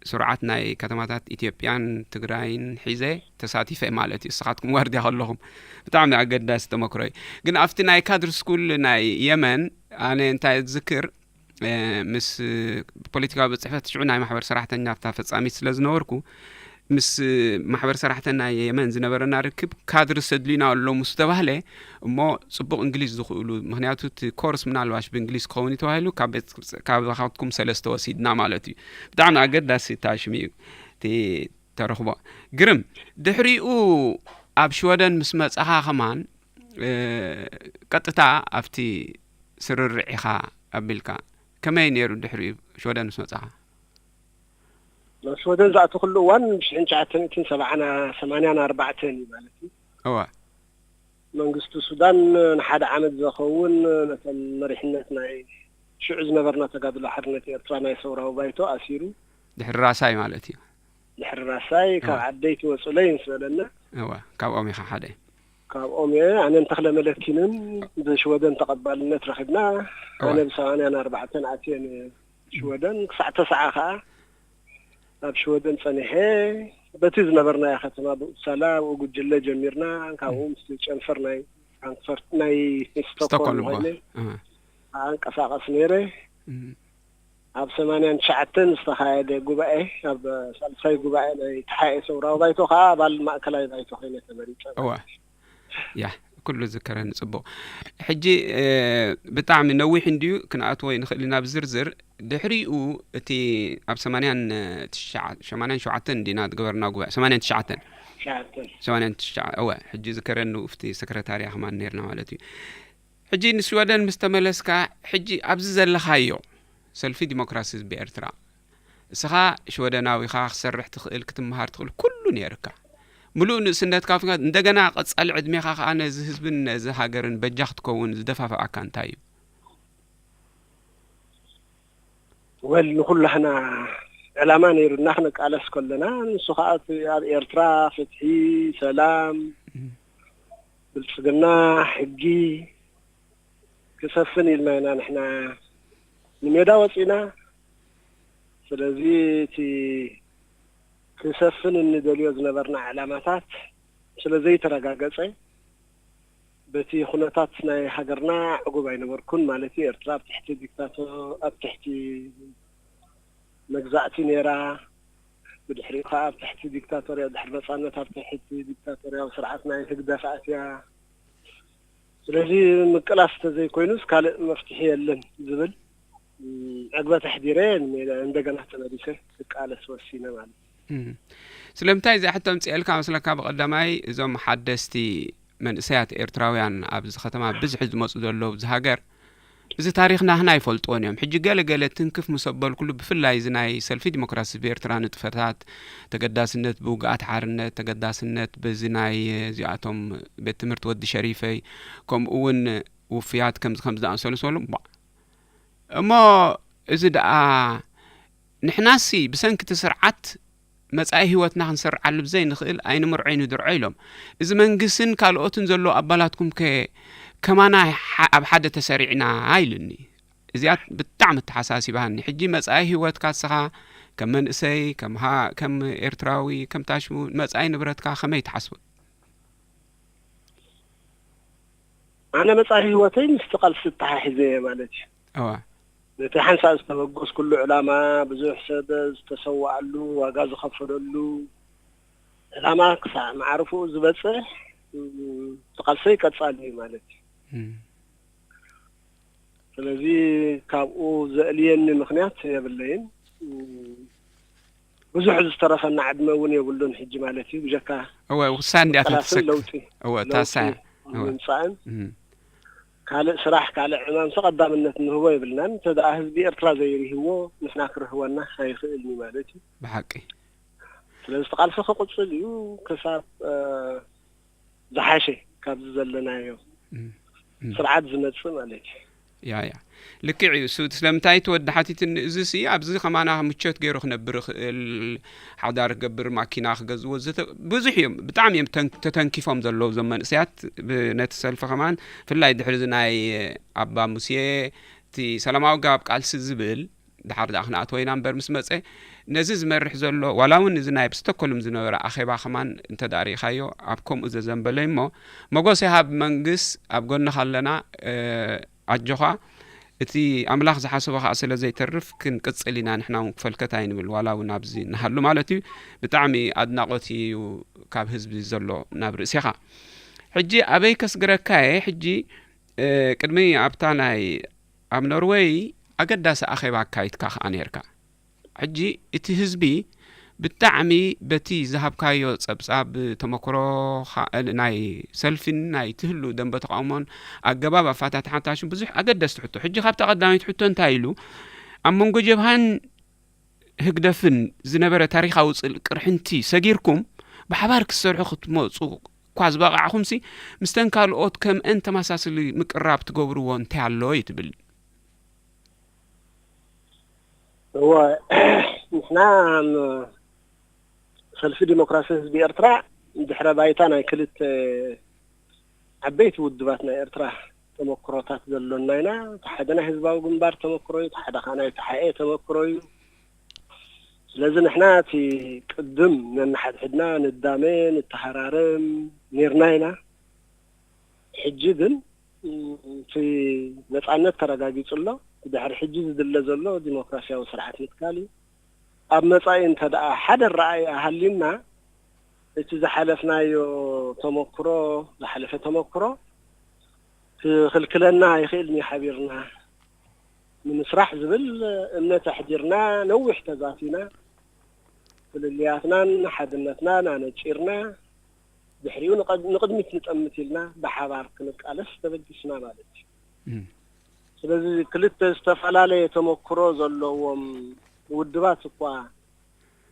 ስሩዓት ናይ ከተማታት ኢትዮጵያን ትግራይን ሒዘ ተሳቲፈ ማለት እዩ። ንስኻትኩም ዋርድያ ከለኹም። ብጣዕሚ ኣገዳሲ ተመክሮ እዩ። ግን ኣብቲ ናይ ካድር ስኩል ናይ የመን፣ ኣነ እንታይ ዝክር፣ እ፣ ምስ ፖለቲካዊ ቤት ጽሕፈት ሽዑ ናይ ማሕበር ሰራሕተኛ ኣብታ ፈጻሚት ስለ ዝነበርኩ፣ ምስ ማሕበር ሰራሕተኛ የመን ዝነበረና ርክብ፣ ካድርስ ኣድልዩና ኣሎ ምስ ተባህለ፣ እሞ ጽቡቕ እንግሊዝ ዝኽእሉ፣ ምኽንያቱ እቲ ኮርስ ምናልባሽ ብእንግሊዝ ክኸውን እዩ ተባሂሉ፣ ካብ ቤት፣ ካባኻትኩም ሰለስተ ወሲድና ማለት እዩ። ብጣዕሚ ኣገዳሲ እታ ሽም እዩ፣ እቲ ተረኽቦ። ግርም፣ ድሕሪኡ ኣብ ሽወደን ምስ መጻኻ ከማን፣ እ፣ ቀጥታ ኣብቲ ስርርዕ ኢኻ ኣቢልካ። ከመይ ነይሩ ድሕሪኡ ሽወደን ምስ መጻኻ? ናብ ሽወደን ዝኣተኹሉ እዋን ብሽሕን ትሽዓተ ሚእትን ሰብዓን ሰማንያን ኣርባዕተን እዩ ማለት እዩ። እወ። መንግስቲ ሱዳን ንሓደ ዓመት ዘኸውን ነቶም መሪሕነት ናይ ሽዑ ዝነበርና ተጋድሎ ሓርነት ኤርትራ ናይ ሰውራዊ ባይቶ ኣሲሩ። ድሕሪ ራሳይ ማለት እዩ። ድሕሪ ራሳይ ካብ እወ። ዓደይ ትወጹለይ ምስ በለና። እወ፣ ካብኦም ኢኻ ሓደ። ካብኦም እየ። ኣነን ተኽለ መለኪንን ብሽወደን ተቐባልነት ረኺብና። እወ። ኣነ ብሰማንያን ኣርባዕተን ኣትየ ን-፣ ሽወደን ክሳዕ ተስዓ ኸዓ ኣብ ሽወደን ጸኒሐ። በቲ ዝነበርናዮ ከተማ ብኡፕሳላ፣ ኣብኡ ጉጅለ ጀሚርና። ካብኡ እም። ምስቲ ጨንፈር ናይ ፍራንክፈርት፣ ናይ ስቶክሆልም ስቶክሆልም፣ እወ። ኮይነ እህ። ኣንቀሳቐስ ነይረ። እም። ኣብ ሰማንያን ትሽዓተን ዝተኻየደ ጉባኤ፣ ኣብ ሳልሳይ ጉባኤ ናይ ተሓኤ ሰውራዊ ባይቶ ኸዓ ኣባል ማእከላይ ባይቶ ኮይነ ተመሪጸ። እወ። ያ፣ ኩሉ ዝከረኒ ጽቡቕ። ሕጂ፣ እ፣ ብጣዕሚ ነዊሕ እንድዩ፣ ክንኣትዎ ኣይንኽእል ኢና ብዝርዝር። ድሕሪኡ እቲ ኣብ ሰማንያን ትሽዓ፣ ሰማንያን ሸውዓተን እንዲና ዝገበርና ጉባኤ፣ ሰማንያን ትሽዓተን። ትሽዓተን። ሰማንያን ትሽዓ፣ እወ፣ ሕጂ ዝከረኒ፣ ኣብቲ ሰክረታርያ ከማን ነይርና ማለት እዩ። ሕጂ ንስወደን ምስ ተመለስካ፣ ሕጂ ኣብዚ ዘለኻዮ ሰልፊ ዲሞክራሲ ህዝቢ ኤርትራ፣ እስኻ ሽወደናዊ ኢኻ፣ ክትሰርሕ ትኽእል፣ ክትመሃር ትኽእል፣ ኩሉ ነይርካ። ምሉእ ንእስነትካ ኣብቲኻ፣ እንደገና ቀጻሊ ዕድሜኻ ከኣ ነዚ ህዝብን ነዚ ሃገርን በጃ ክትከውን ዝደፋፍኣካ እንታይ እዩ? ወል፣ ንኹላህና ዕላማ ነይሩና ክንቃለስ ከለና፣ ንሱ ከኣ እቲ ኣብ ኤርትራ ፍትሒ፣ ሰላም፣ እም። ብልጽግና፣ ሕጊ ክሰፍን ኢልና ኢና ንሕና ንሜዳ ወጺና። ስለዚ እቲ ክሰፍን እንደልዮ ዝነበርና ዕላማታት ስለ ዘይተረጋገጸ፣ በቲ ኩነታት ናይ ሃገርና ዕጉብ ኣይነበርኩን። ማለት እዩ፣ ኤርትራ ኣብ ትሕቲ ዲክታቶ-፣ ኣብ ትሕቲ መግዛእቲ ነይራ። ብድሕሪኡ ከኣ ኣብ ትሕቲ ዲክታቶርያ፣ ድሕሪ ነጻነት ኣብ ትሕቲ ዲክታቶርያዊ ስርዓት ናይ ህግደፍ ኣትያ። ስለዚ ምቅላስ ተዘይኮይኑስ ካልእ መፍትሒ የለን ዝብል ዕግበት ኣሕዲረ እንደገና ተመሊሰ ክቃለስ ወሲነ ማለት እዩ። ስለምንታይ እዚኣ ሕቶ ኣምፅኤልካ መስለካ? ብቐዳማይ እዞም ሓደስቲ መንእሰያት ኤርትራውያን ኣብዚ ከተማ ብዝሒ ዝመፁ ዘለዉ ኣብዚ ሃገር እዚ ታሪኽ ናህና ኣይፈልጥዎን እዮም። ሕጂ ገለ ገለ ትንክፍ ምስ ኣበልኩሉ ብፍላይ እዚ ናይ ሰልፊ ዲሞክራሲ ህዝቢ ኤርትራ ንጥፈታት ተገዳስነት ብውግኣት ሓርነት ተገዳስነት በዚ ናይ እዚኣቶም ቤት ትምህርቲ ወዲ ሸሪፈይ ከምኡ እውን ውፍያት ከምዚ ከምዚ ዝኣመሰሉ ዝበሉ እሞ እዚ ደኣ ንሕናሲ ብሰንኪ እቲ ስርዓት መጻኢ ህይወትና ክንሰርዓሉ ብዘይንኽእል ኣይንምርዖ ይንድርዖ ኢሎም። እዚ መንግስትን ካልኦትን ዘለዉ ኣባላትኩም ከ ከማና ኣብ ሓደ ተሰሪዕና ኢሉኒ። እዚኣ ብጣዕሚ ተሓሳሲባኒ። ሕጂ መጻኢ ህይወትካ ንስኻ ከም መንእሰይ ከም ኤርትራዊ ከም ታሽሙ መጻኢ ንብረትካ ከመይ ትሓስቡ? ኣነ መጻኢ ህይወተይ ምስቲ ቃልሲ ተተሓሒዘ እየ ማለት እዩ። እዋ ነቲ ሓንሳእ ዝተበገስኩሉ ዕላማ፣ ብዙሕ ሰብ ዝተሰወኣሉ፣ ዋጋ ዝኸፈለሉ ዕላማ ክሳዕ መዓርፍኡ ዝበጽሕ፣ እቲ ቃልሰይ ቀጻሊ እዩ ማለት እዩ። ስለዚ ካብኡ ዘእልየኒ ምኽንያት የብለይን። ብዙሕ ዝተረፈና ዕድመ እውን የብሉን ሕጂ ማለት እዩ። ብጀካ እወ ውሳን እንዲያ ተላስን ተሰክ ለውጢ እወ ለውጢ ታሳያ እወ ንምምፃእን እም። ካልእ ስራሕ ካልእ ዕማም ተቐዳምነት ንህቦ የብልናን። እንተ ደኣ ህዝቢ ኤርትራ ዘይርህዎ ንሕና ክርህወና ኣይኽእልን እዩ ማለት እዩ። ብሓቂ ስለዚ እቲ ቃልሲ ክቕፅል እዩ ክሳብ እ፣ ዝሓሸ ካብዚ ዘለናዮ እም፣ እም። ስርዓት ዝመጽእ ማለት እዩ። ያ ያ ልክዕ እዩ። እሱ ስለምንታይ እቲ ወዲ ሓቲትኒ እዚ ሲ ኣብዚ ከማና ምቾት ገይሩ ክነብር ይኽእል ሓዳር ክገብር ማኪና ክገዝዎ ዘተ ብዙሕ እዮም ብጣዕሚ እዮም ተን- ተተንኪፎም ዘለዉ እዞም መንእሰያት ብ- ነቲ ሰልፊ ከማን ፍላይ ድሕሪ እዚ ናይ ኣባ ሙሴ እቲ ሰላማዊ ጋብ ቃልሲ ዝብል ድሓር ደኣ ክንኣትዎ ኢና እምበር ምስ መጸ ነዚ ዝመርሕ ዘሎ ዋላ እውን እዚ ናይ ብስቶኮልም ዝነበረ ኣኼባ ከማን እንተ ደኣ ርኢኻዮ ኣብ ከምኡ ዘዘንበለ እሞ መጎስ ይሃብ መንግስ ኣብ ጎንኻ ኣለና ኣጆኻ እቲ ኣምላኽ ዝሓሰቦ ከዓ ስለ ዘይተርፍ ክንቅጽል ኢና ንሕና እውን ክፈልከት ኣይንብል ዋላ እውን ኣብዚ ንሃሉ ማለት እዩ ብጣዕሚ ኣድናቆት እዩ ካብ ህዝቢ ዘሎ ናብ ርእሲኻ ሕጂ ኣበይ ከስግረካ እየ ሕጂ ቅድሚ ኣብታ ናይ ኣብ ኖርወይ ኣገዳሲ ኣኼባ ኣካይድካ ከኣ ነርካ። ሕጂ እቲ ህዝቢ ብጣዕሚ በቲ ዝሃብካዮ ጸብጻብ ተመክሮ ናይ ሰልፊን ናይ ትህሉ ደንበ ተቃውሞን ኣገባብ ኣፋታትሓታሽን ብዙሕ ኣገደስቲ ሕቶ። ሕጂ ካብታ ቀዳመይቲ ሕቶ እንታይ ኢሉ ኣብ መንጎ ጀብሃን ህግደፍን ዝነበረ ታሪኻዊ ጽል ቅርሕንቲ ሰጊርኩም ብሓባር ክትሰርሑ ክትመጹ እኳ ዝበቓዕኹምሲ፣ ምስተን ካልኦት ከምአን ተመሳስሊ ምቅርራብ ትገብርዎ እንታይ ኣሎ እዩ ትብል? እወ፣ ንሕና ሰልፊ ዲሞክራሲ ህዝቢ ኤርትራ ድሕረ ባይታ ናይ ክልተ ዓበይቲ ውድባት ናይ ኤርትራ ተመክሮታት ዘሎና ኢና። እቲ ሓደ ናይ ህዝባዊ ግንባር ተመክሮ እዩ፣ እቲ ሓደ ከዓ ናይ ተሓኤ ተመክሮ እዩ። ስለዚ ንሕና እቲ ቅድም ነንሓድሕድና ንዳመ፣ ንተሃራረም ኔርና ኢና። ሕጂ ግን እቲ ነጻነት ተረጋጊጹ ኣሎ። ድሕሪ ሕጂ ዝድለ ዘሎ ዲሞክራሲያዊ ስርዓት ምትካል እዩ። ኣብ መጻኢ እንተ ደኣ ሓደ ረኣይ ኣሃልዩና፣ እቲ ዝሓለፍናዮ ተመክሮ፣ ዝሓለፈ ተመክሮ ክኽልክለና ኣይኽእልን እዩ። ሓቢርና ንምስራሕ ዝብል እምነት ኣሕዲርና ነዊሕ ተዛቲና። ፍልልያትናን ሓድነትናን ኣነጺርና፣ ድሕሪኡ ንቐድ-፣ ንቕድሚት ንጠምት ኢልና ብሓባር ክንቃለስ ተበጊስና ማለት እዩ። እም። ስለዚ ክልተ ዝተፈላለየ ተመክሮ ዘለዎም ውድባት እኳ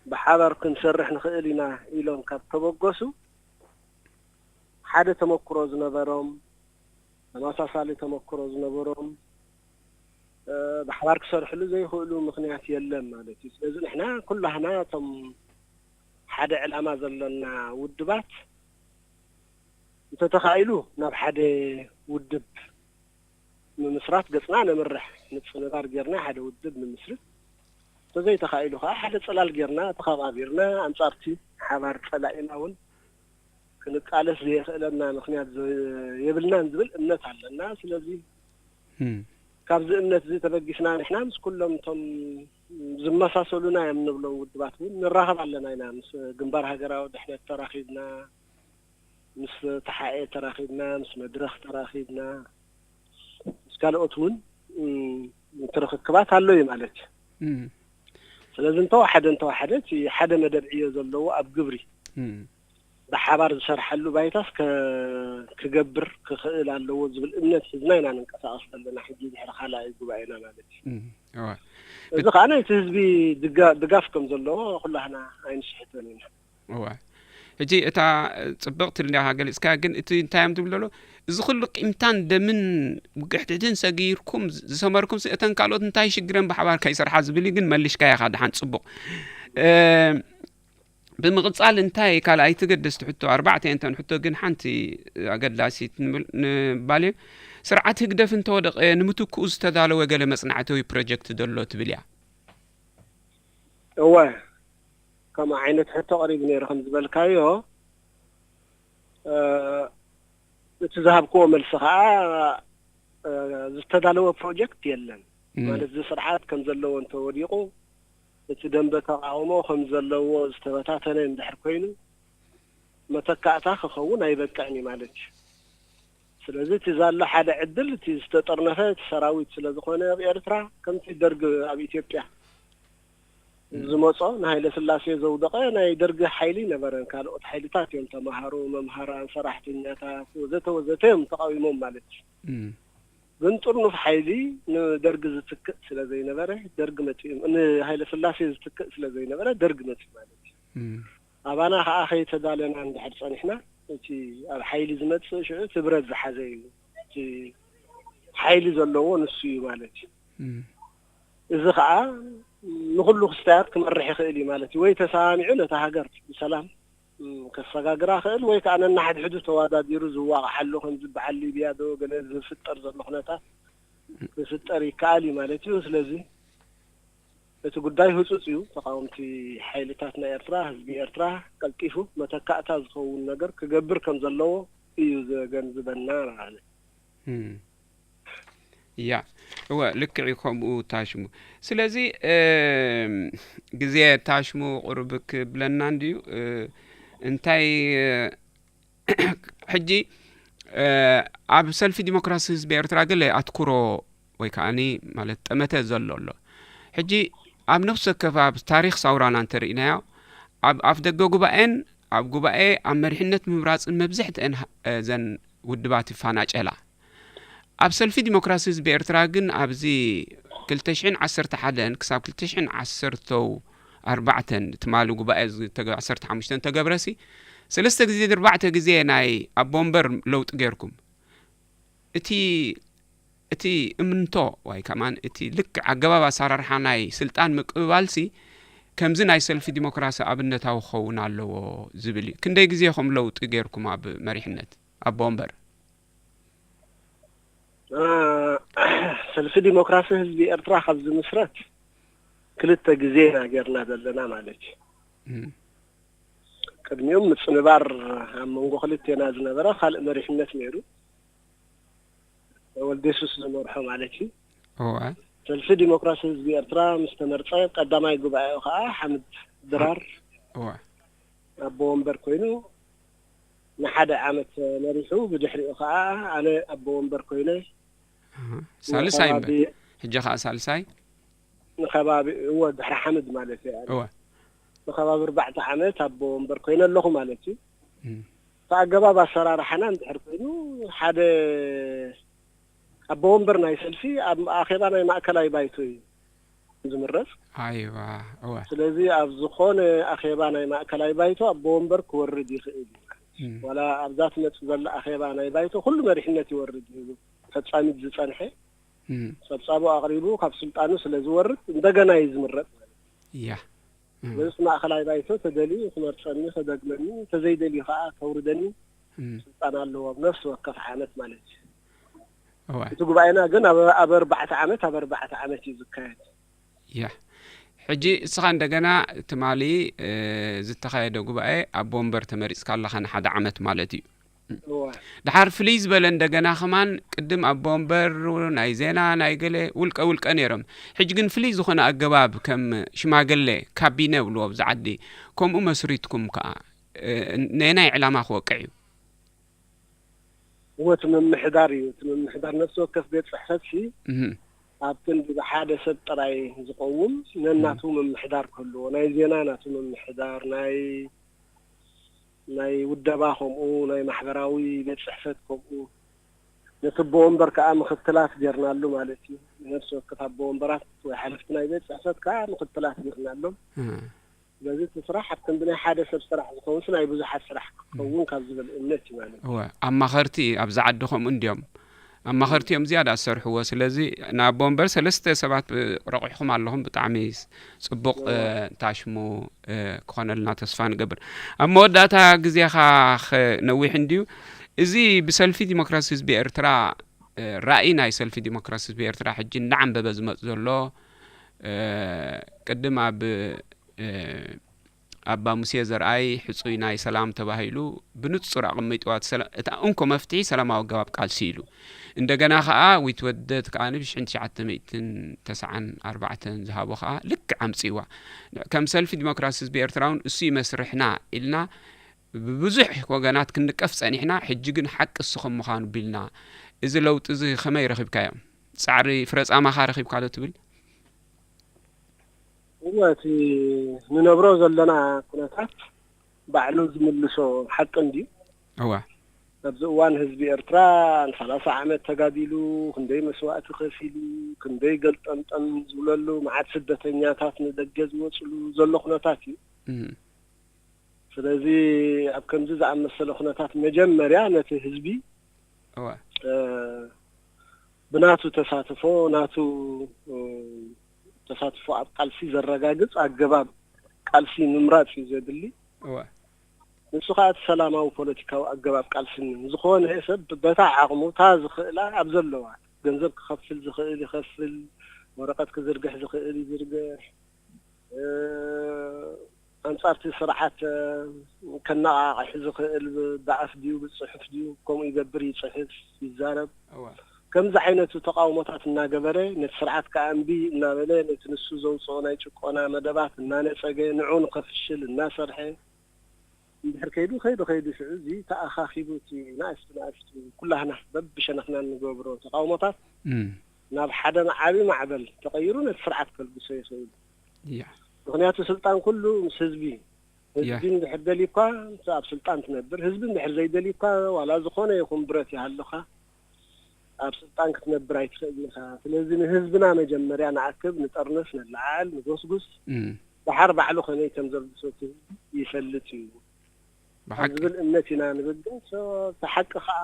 ብሓባር ክንሰርሕ ንኽእል ኢና ኢሎም ካብ ተበገሱ፣ ሓደ ተመክሮ ዝነበሮም፣ ተመሳሳሊ ተመክሮ ዝነበሮም፣ እ፣ ብሓባር ክሰርሕሉ ዘይኽእሉ ምኽንያት የለን ማለት እዩ። ስለዚ ንሕና ኩላህና እቶም ሓደ ዕላማ ዘለና ውድባት እንተተኻኢሉ ናብ ሓደ ውድብ ምምስራት ገጽና ነምርሕ። ምጽንባር ጌርና ሓደ ውድብ ንምስርት። እንተዘይተኻኢሉ ከዓ ሓደ ጽላል ጌርና ተኸባቢርና ኣንጻርቲ ሓባር ጸላኢና እውን ክንቃለስ ዘየኽእለና ምኽንያት ዘ-፣ የብልናን ዝብል እምነት ኣለና። ስለዚ እም። ካብዚ እምነት እዚ ተበጊስና ንሕና ምስ ኩሎም እቶም ዝመሳሰሉና እዮም ንብሎም ውድባት እውን ንራኸብ ኣለና ኢና። ምስ ግንባር ሃገራዊ ድሕነት ተራኺብና፣ ምስ ተሓኤ ተራኺብና፣ ምስ መድረኽ ተራኺብና፣ ምስ ካልኦት እውን፣ እም፣ እቲ ርኽክባት ኣሎ እዩ ማለት እዩ። እም፣ ስለዚ እንተወሓደ እንተወሓደ እቲ ሓደ መደብ ዕዮ ዘለዎ ኣብ ግብሪ እም፣ ብሓባር ዝሰርሓሉ ባይታስ ከ-፣ ክገብር ክኽእል ኣለዎ ዝብል እምነት ሒዝና ኢና ንንቀሳቐስ ዘለና ሕጂ ድሕሪ ካልኣይ ጉባኤና ማለት እዩ። እም፣ እዋ። እዚ ከዓ ናይቲ ህዝቢ ድጋ-፣ ድጋፍ ከም ዘለዎ ኩላህና ኣይንስሕቶን ኢና። እዋ። ሕጂ እታ ጽብቕቲ እንዲኻ ገሊጽካ፣ ግን እቲ እንታይ እዮም ትብል ዘሎ? እዚ ኩሉ ቂምታን ደምን ውግሕትሕትን ሰጊርኩም ዝ-፣ ዝሰመርኩም ሲ-፣ እተን ካልኦት እንታይ ሽግረን ብሓባር ከይሰርሓ ዝብል እዩ፣ ግን መሊሽካ ኢኻ ደሓን ጽቡቕ። እ፣ ብምቕጻል እንታይ ካልኣይቲ ገደስቲ ሕቶ፣ ኣርባዕተ እየን እተን ሕቶ፣ ግን ሓንቲ ኣገዳሲት ንብል-፣ ንባል እዩ። ስርዓት ህግደፍ እንተወደቐ ንምትክኡ ዝተዳለወ ገለ መጽናዕታዊ ፕሮጀክት ዘሎ ትብል እያ? እወ፣ ከምኡ ዓይነት ሕቶ ቀሪቡ ነይሩ ከም ዝበልካዮ፣ እ፣ እቲ ዝሃብክዎ መልሲ ኸዓ፣ እ፣ ዝተዳለወ ፕሮጀክት የለን። እም። ማለት እዚ ስርዓት ከም ዘለዎ እንተወዲቑ፣ እቲ ደንበ ተቃውሞ ከም ዘለዎ ዝተበታተነ እንድሕር ኮይኑ፣ መተካእታ ክኸውን ኣይበቅዕን እዩ ማለት እዩ። ስለዚ እቲ ዘሎ ሓደ ዕድል እቲ ዝተጠርነፈ እቲ ሰራዊት ስለ ዝኾነ ኣብ ኤርትራ ከምቲ ደርግ ኣብ ኢትዮጵያ እም። ዝመጾ ንሃይለ ስላሴ ዘውደቐ ናይ ደርግ ሓይሊ ነበረን። ካልኦት ሓይልታት እዮም ተማሃሮ፣ መምሃራን፣ ሰራሕተኛታት ወዘተ ወዘተ እዮም ተቃዊሞም ማለት እዩ። እም። ግን ጥርኑፍ ሓይሊ ንደርግ ዝትክእ ስለ ዘይነበረ ደርግ መጺኡ፣ ንሃይለ ስላሴ ዝትክእ ስለ ዘይነበረ ደርግ መጺኡ ማለት እዩ። እም። ኣባና ኸዓ ከይተዳለና እንድሕር ጸኒሕና፣ እቲ ኣብ ሓይሊ ዝመጽእ ሽዑ እቲ ብረት ዝሓዘ እዩ። እቲ ሓይሊ ዘለዎ ንሱ እዩ ማለት እዩ። እም። እዚ ኸዓ ንኹሉ ክስተያት ክመርሕ ይኽእል እዩ ማለት እዩ። ወይ ተሰማሚዑ ነታ ሃገር ብሰላም፣ እም፣ ከሰጋግራ ይኽእል፣ ወይ ከኣ ነንሓድሕዱ ተዋዳዲሩ ዝዋቕሓሉ ከም ዝበዓል ሊብያ ዶ ገለ ዝፍጠር ዘሎ ኩነታት ክፍጠር ይከኣል እዩ ማለት እዩ። ስለዚ እቲ ጉዳይ ህጹጽ እዩ። ተቃወምቲ ሓይልታት ናይ ኤርትራ፣ ህዝቢ ኤርትራ ቀልጢፉ መተካእታ ዝኸውን ነገር ክገብር ከም ዘለዎ እዩ ዘገንዝበና ማለት። እም። ያ፣ እወ፣ ልክዕ እዩ ከምኡ ታሽሙ። ስለዚ፣ እም፣ ግዜ ታሽሙ ቁሩብ ክብለና እንድዩ። እ፣ እንታይ፣ እ፣ ሕጂ፣ እ፣ ኣብ ሰልፊ ዲሞክራሲ ህዝቢ ኤርትራ ገለ ኣትኩሮ ወይ ከኣኒ ማለት ጠመተ ዘሎ ኣሎ። ሕጂ ኣብ ነፍሲ ወከፍ ኣብ ታሪኽ ሳውራና እንተርኢናዮ፣ ኣብ ኣፍ ደገ ጉባኤን ኣብ ጉባኤ ኣብ መሪሕነት ምምራጽን መብዝሕትአን ሃ-፣ እዘን ውድባት ይፋናጨላ። ኣብ ሰልፊ ዲሞክራሲ ህዝቢ ኤርትራ ግን ኣብዚ ክልተ ሽሕን ዓሰርተ ሓደን ክሳብ ክልተ ሽሕን ዓሰርተው ኣርባዕተን ትማሊ ጉባኤ ዝተገ-፣ ዓሰርተ ሓሙሽተ እንተገብረሲ፣ ሰለስተ ግዜ ኣርባዕተ ግዜ ናይ ኣቦ ወንበር ለውጢ ጌርኩም። እቲ፣ እቲ እምንቶ ወይ ከማን እቲ ልክዕ ኣገባብ ኣሰራርሓ ናይ ስልጣን ምቅብባልሲ ከምዚ ናይ ሰልፊ ዲሞክራሲ ኣብነታዊ ክኸውን ኣለዎ ዝብል እዩ። ክንደይ ግዜ ኢኹም ለውጢ ጌርኩም ኣብ መሪሕነት፣ ኣቦ ወንበር? እ፣ ሰልፊ ዲሞክራሲ ህዝቢ ኤርትራ ካብ ዝምስረት ክልተ ግዜ ኢና ጌርና ዘለና ማለት እዩ። እም። ቅድሚኡ ምጽንባር ኣብ መንጎ ክልቴና ዝነበረ ካልእ መሪሕነት ነይሩ። ወልደ የሱስ ዝመርሖ ማለት እዩ። እወ። ሰልፊ ዲሞክራሲ ህዝቢ ኤርትራ ምስ ተመርጸ ቀዳማይ ጉባኤኡ ከኣ ሓምድ ድራር እወ። ኣቦ ወንበር ኮይኑ ንሓደ ዓመት መሪሑ፣ ብድሕሪኡ ከኣ ኣነ ኣቦ ወንበር ኮይነ ኣሃ። ሳልሳይ እምበር። ንከባቢ ሕጂ ከኣ ሳልሳይ? ንከባቢ፣ እወ፣ ድሕሪ ሓምድ ማለት እዩ። እወ። ንከባቢ ኣርባዕተ ዓመት ኣቦ ወንበር ኮይነ ኣለኹ ማለት እዩ። እም። እቲ ኣገባብ ኣሰራርሓና እንድሕር ኮይኑ፣ ሓደ ኣቦ ወንበር ናይ ሰልፊ ኣብ ኣኼባ ናይ ማእከላይ ባይቶ እዩ ዝምረጽ። ኣይዋ፣ እወ። ስለዚ ኣብ ዝኾነ ኣኼባ ናይ ማእከላይ ባይቶ ኣቦ ወንበር ክወርድ ይኽእል እዩ። እም። ዋላ ኣብዛ ትመጽእ ዘላ ኣኼባ ናይ ባይቶ ኩሉ መሪሕነት ይወርድ እዩ። ፈጻሚት ዝጸንሐ እም። ጸብጻቡ ኣቕሪቡ ካብ ስልጣኑ ስለ ዝወርድ እንደገና እዩ ዝምረጽ ማለት እዩ። እያ። እም። ስለዚ ማእኸላይ ባይቶ ተደልዩ ክመርጸኒ፣ ከደግመኒ፣ ተዘይደልዩ ከኣ ከውርደኒ እም። ስልጣን ኣለዎ ኣብ ነፍሲ ወከፍ ዓመት ማለት እዩ። እወ። እቲ ጉባኤና ግን ኣብ፣ ኣብ ኣርባዕተ ዓመት፣ ኣብ ኣርባዕተ ዓመት እዩ ዝካየድ። እያ። ሕጂ እስኻ እንደገና ትማሊ፣ እ፣ ዝተኻየደ ጉባኤ ኣቦ ወንበር ተመሪጽካ ኣለኻ ንሓደ ዓመት ማለት እዩ። እወ። ድሓር ፍልይ ዝበለ እንደገና ከማን ቅድም ኣቦ ወንበር ናይ ዜና ናይ ገለ ውልቀ ውልቀ ነይሮም። ሕጂ ግን ፍልይ ዝኾነ ኣገባብ ከም ሽማግሌ ካቢነ ብልዎ ኣብዚ ዓዲ ከምኡ መስሪትኩም ከኣ፣ እ፣ ነየናይ ዕላማ ክወቅዕ እዩ? እወ፣ እቲ ምምሕዳር እዩ። እቲ ምምሕዳር ነፍሲ ወከፍ ቤት ጽሕፈት ሲ እህ። ኣብ ክንዲ ብሓደ ሰብ ጥራይ ዝቐውም ነናቱ ምምሕዳር ክህልዎ፣ ናይ ዜና ናቱ ምምሕዳር፣ ናይ ናይ ውደባ ከምኡ፣ ናይ ማሕበራዊ ቤት ጽሕፈት ከምኡ፣ ነቲ ኣቦ ወንበር ከኣ ምኽትላት ጌርናሉ ማለት እዩ። ነፍሲ ወከፍ ኣቦ ወንበራት ወይ ሓለፍቲ ናይ ቤት ጽሕፈት ከኣ ምኽትላት ጌርናሎም። ስለዚ እቲ ስራሕ ኣብ ክንዲ ናይ ሓደ ሰብ ስራሕ ዝኸውንስ ናይ ብዙሓት ስራሕ ክኸውን ካብ ዝብል እምነት እዩ ማለት እዩ። እወ፣ ኣማኸርቲ ኣብዚ ዓዲ ከምኡ እንድዮም። ኣማኸርቲ እዮም ዝያዳ ዝሰርሕዎ። ስለዚ ንኣቦ ወንበር ሰለስተ ሰባት ረቑሕኹም ኣለኹም። ብጣዕሚ ጽቡቕ፣ እወ። እ፣ ታሽሙ፣ እ፣ ክኾነልና ተስፋ ንገብር። ኣብ መወዳእታ ግዜኻ ኸ ነዊሕ እንድዩ። እዚ ብሰልፊ ዲሞክራሲ ህዝቢ ኤርትራ፣ እ፣ ራእይ ናይ ሰልፊ ዲሞክራሲ ህዝቢ ኤርትራ ሕጂ እናዓንበበ ዝመጽእ ዘሎ፣ እ፣ ቅድም ኣብ፣ እ፣ ኣባ ሙሴ ዘርኣይ ሕጹይ ናይ ሰላም ተባሂሉ ብንጹር ኣቐሚጥዋ፣ እቲ ሰላ-፣ እታ እንኮ መፍትሒ ሰላማዊ ኣገባብ ቃልሲ ኢሉ። እንደገና ከኣ ዊትወደድ ከኣ ብ1994 ዝሃቦ ከኣ ልክዕ ኣምጺእዋ። ከም ሰልፊ ዲሞክራሲ ህዝቢ ኤርትራ እውን እሱ እዩ መስርሕና ኢልና ብብዙሕ ወገናት ክንንቀፍ ጸኒሕና፣ ሕጂ ግን ሓቂ እሱ ከም ምዃኑ ቢልና። እዚ ለውጢ እዚ ከመይ ረኺብካዮ? ጻዕሪ ፍረ ጻማኻ ረኺብካ ዶ ትብል? እወ፣ እቲ ንነብሮ ዘለና ኩነታት ባዕሉ ዝምልሶ ሓቂ እንድዩ። እወ። ኣብዚ እዋን ህዝቢ ኤርትራ ንሰላሳ ዓመት ተጋዲሉ፣ ክንደይ መስዋእቲ ከፊሉ፣ ክንደይ ገልጠምጠም ዝብለሉ፣ መዓት ስደተኛታት ንደገ ዝወጽሉ ዘሎ ኩነታት እዩ። እም። ስለዚ ኣብ ከምዚ ዝኣመሰለ ኩነታት መጀመርያ ነቲ ህዝቢ፣ እወ። እ፣ ብናቱ ተሳትፎ፣ ናቱ፣ እ፣ ተሳትፎ ኣብ ቃልሲ ዘረጋግጽ ኣገባብ ቃልሲ ምምራጽ እዩ ዘድሊ። እወ። ንሱ ከኣ እቲ ሰላማዊ ፖለቲካዊ ኣገባብ ቃልሲ እዩ። ዝኾነ ሰብ በታ ዓቕሙ፣ እታ ዝኽእላ ኣብ ዘለዋ፣ ገንዘብ ክኸፍል ዝኽእል ይኸፍል፣ ወረቐት ክዝርግሕ ዝኽእል ይዝርግሕ፣ እ፣ ኣንጻር እቲ ስርዓት፣ እ፣ ከነቓቕሕ ዝኽእል ብኣፍ ድዩ ብጽሑፍ ድዩ፣ ከምኡ ይገብር፣ ይጽሕፍ፣ ይዛረብ። እወ። ከምዚ ዓይነቱ ተቓውሞታት እናገበረ፣ ነቲ ስርዓት ከኣ እምቢ እናበለ፣ ነቲ ንሱ ዘውጽኦ ናይ ጭቆና መደባት እናነጸገ፣ ንዕኡ ንኸፍሽል እናሰርሐ እንድሕር ከይዱ፣ ከይዱ፣ ከይዱ፣ ሽዑ እዚ ተኣኻኺቡ፣ እቲ ንኣሽቱ፣ ንኣሽቱ፣ ኩላህና በብሸነኽና እንገብሮ ተቓውሞታት እም። ናብ ሓደ ዓቢ ማዕበል ተቐይሩ፣ ነቲ ስርዓት ከልግሶ ይኽእል። ያ። ምኽንያቱ ስልጣን ኩሉ ምስ ህዝቢ። ያ። ህዝቢ እንድሕር ደልዩካ፣ ኣብ ስልጣን ትነብር። ህዝቢ እንድሕር ዘይደልዩካ፣ ዋላ ዝኾነ ይኹን ብረት ይሃልኻ፣ ኣብ ስልጣን ክትነብር ኣይትኽእልን ኢኻ። ስለዚ ንህዝብና መጀመርያ ንኣክብ፣ ንጠርንፍ፣ ንለዓል፣ ንጎስጉስ። እም። ደሓር ባዕሉ ከመይ ከም ዘልግሶ እቲ ይፈልጥ እዩ። ኣብ ብሓቂ። ዝብል እምነት ኢና ንብል። ግን ሶ-፣ እቲ ሓቂ ከኣ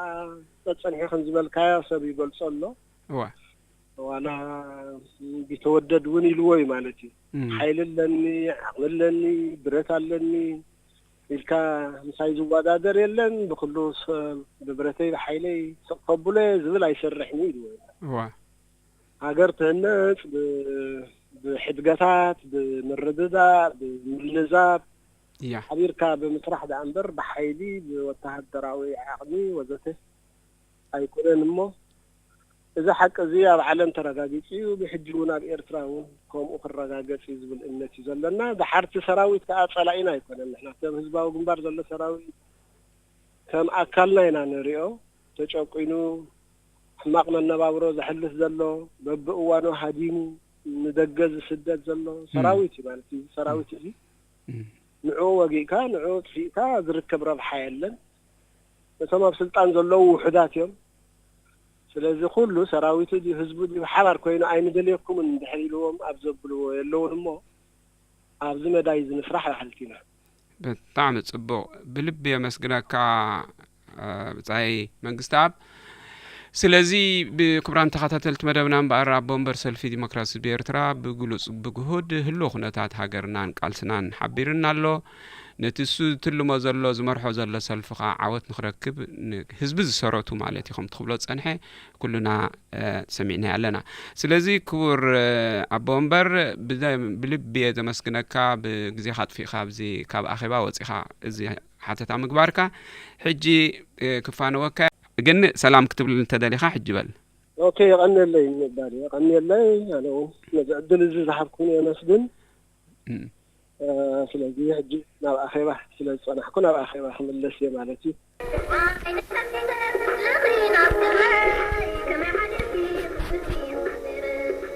ጸጸኒሑ ከም ዝበልካዮ ሰብ ይገልጾ ኣሎ። እዋ። ዋላ ቢተወደድ እውን ኢልዎ እዩ ማለት እዩ። እም። ሓይሊ ኣለኒ፣ ዓቕሚ ኣለኒ፣ ብረት ኣለኒ ኢልካ ምሳይ ዝወዳደር የለን። ብኩሉ ሰብ ብብረተይ ብሓይለይ ስቕ ከብሎ እየ ዝብል ኣይሰርሕን እዩ ኢልዎ እዩ። እዋ። ሃገር ትህነጽ ብ-፣ ብሕድገታት፣ ብምርድዳእ፣ ብምልዛብ፣ እያ። ሓቢርካ ብምስራሕ ደኣ እምበር ብሓይሊ፣ ብወተሃደራዊ ዓቕሚ ወዘተ ኣይኮነን እሞ፣ እዚ ሓቂ እዚ ኣብ ዓለም ተረጋጊጹ እዩ። ብሕጂ እውን ኣብ ኤርትራ እውን ከምኡ ክረጋገጽ እዩ ዝብል እምነት እዩ ዘለና። ደሓርቲ ሰራዊት ከኣ ጸላኢና ኣይኮነን። ንሕና ከም ህዝባዊ ግንባር ዘሎ ሰራዊት ከም ኣካልና ኢና ንሪኦ። ተጨቂኑ፣ ሕማቕ መነባብሮ ዘሕልፍ ዘሎ፣ በብእዋኑ ሃዲሙ ንደገ ዝስደድ ዘሎ እም። ሰራዊት እዩ ማለት እዩ። እዚ ሰራዊት እዚ እም። ንዕኡ ወጊእካ፣ ንዕኡ ጥፊእካ ዝርከብ ረብሓ የለን። እቶም ኣብ ስልጣን ዘለዉ ውሑዳት እዮም። ስለዚ ኩሉ ሰራዊቱ ድዩ ህዝቡ ድዩ ብሓባር ኮይኑ ኣይንደልየኩምን እንድሕር ኢልዎም ኣብ ዘብልዎ የለውን እሞ ኣብዚ መዳይ እዚ ንስራሕ በሃልቲ ኢና። ብጣዕሚ ጽቡቕ። ብልቢ የመስግነካ፣ እ፣ ብጻይ መንግስተኣብ። ስለዚ ብክቡራን ተኸታተልቲ መደብና እምበኣር ኣቦ ወንበር ሰልፊ ዲሞክራሲ ብኤርትራ ብግሉጽ ብግሁድ ህልው ኩነታት ሃገርናን ቃልስናን ሓቢርና ኣሎ። ነቲ እሱ ዝትልሞ ዘሎ ዝመርሖ ዘሎ ሰልፊ ኸኣ ዓወት ንኽረክብ ንህዝቢ ዝሰረቱ ማለት እዩ ከም ትኽብሎ ዝጸንሐ ኩልና፣ እ፣ ሰሚዕናዮ ኣለና። ስለዚ ክቡር፣ እ፣ ኣቦ ወንበር ብደ-፣ ብልቢ እየ ዘመስግነካ ብግዜኻ ኣጥፊእካ ኣብዚ ካብ ኣኼባ ወጺኻ እዚ ሓተታ ምግባርካ። ሕጂ፣ እ፣ ክፋነወካ ግን ሰላም ክትብል እንተደሊኻ ሕጂ በል። ኦኬ፣ የቐንየለይ ምባል፣ የቐንየለይ። ኣነ እውን ነዚ ዕድል እዚ ዝሃብኩኒ የመስግን። እም። እ፣ ስለዚ ሕጂ ናብ ኣኼባ ስለ ዝጸናሕኩ ናብ ኣኼባ ክምለስ እየ ማለት እዩ። Thank you.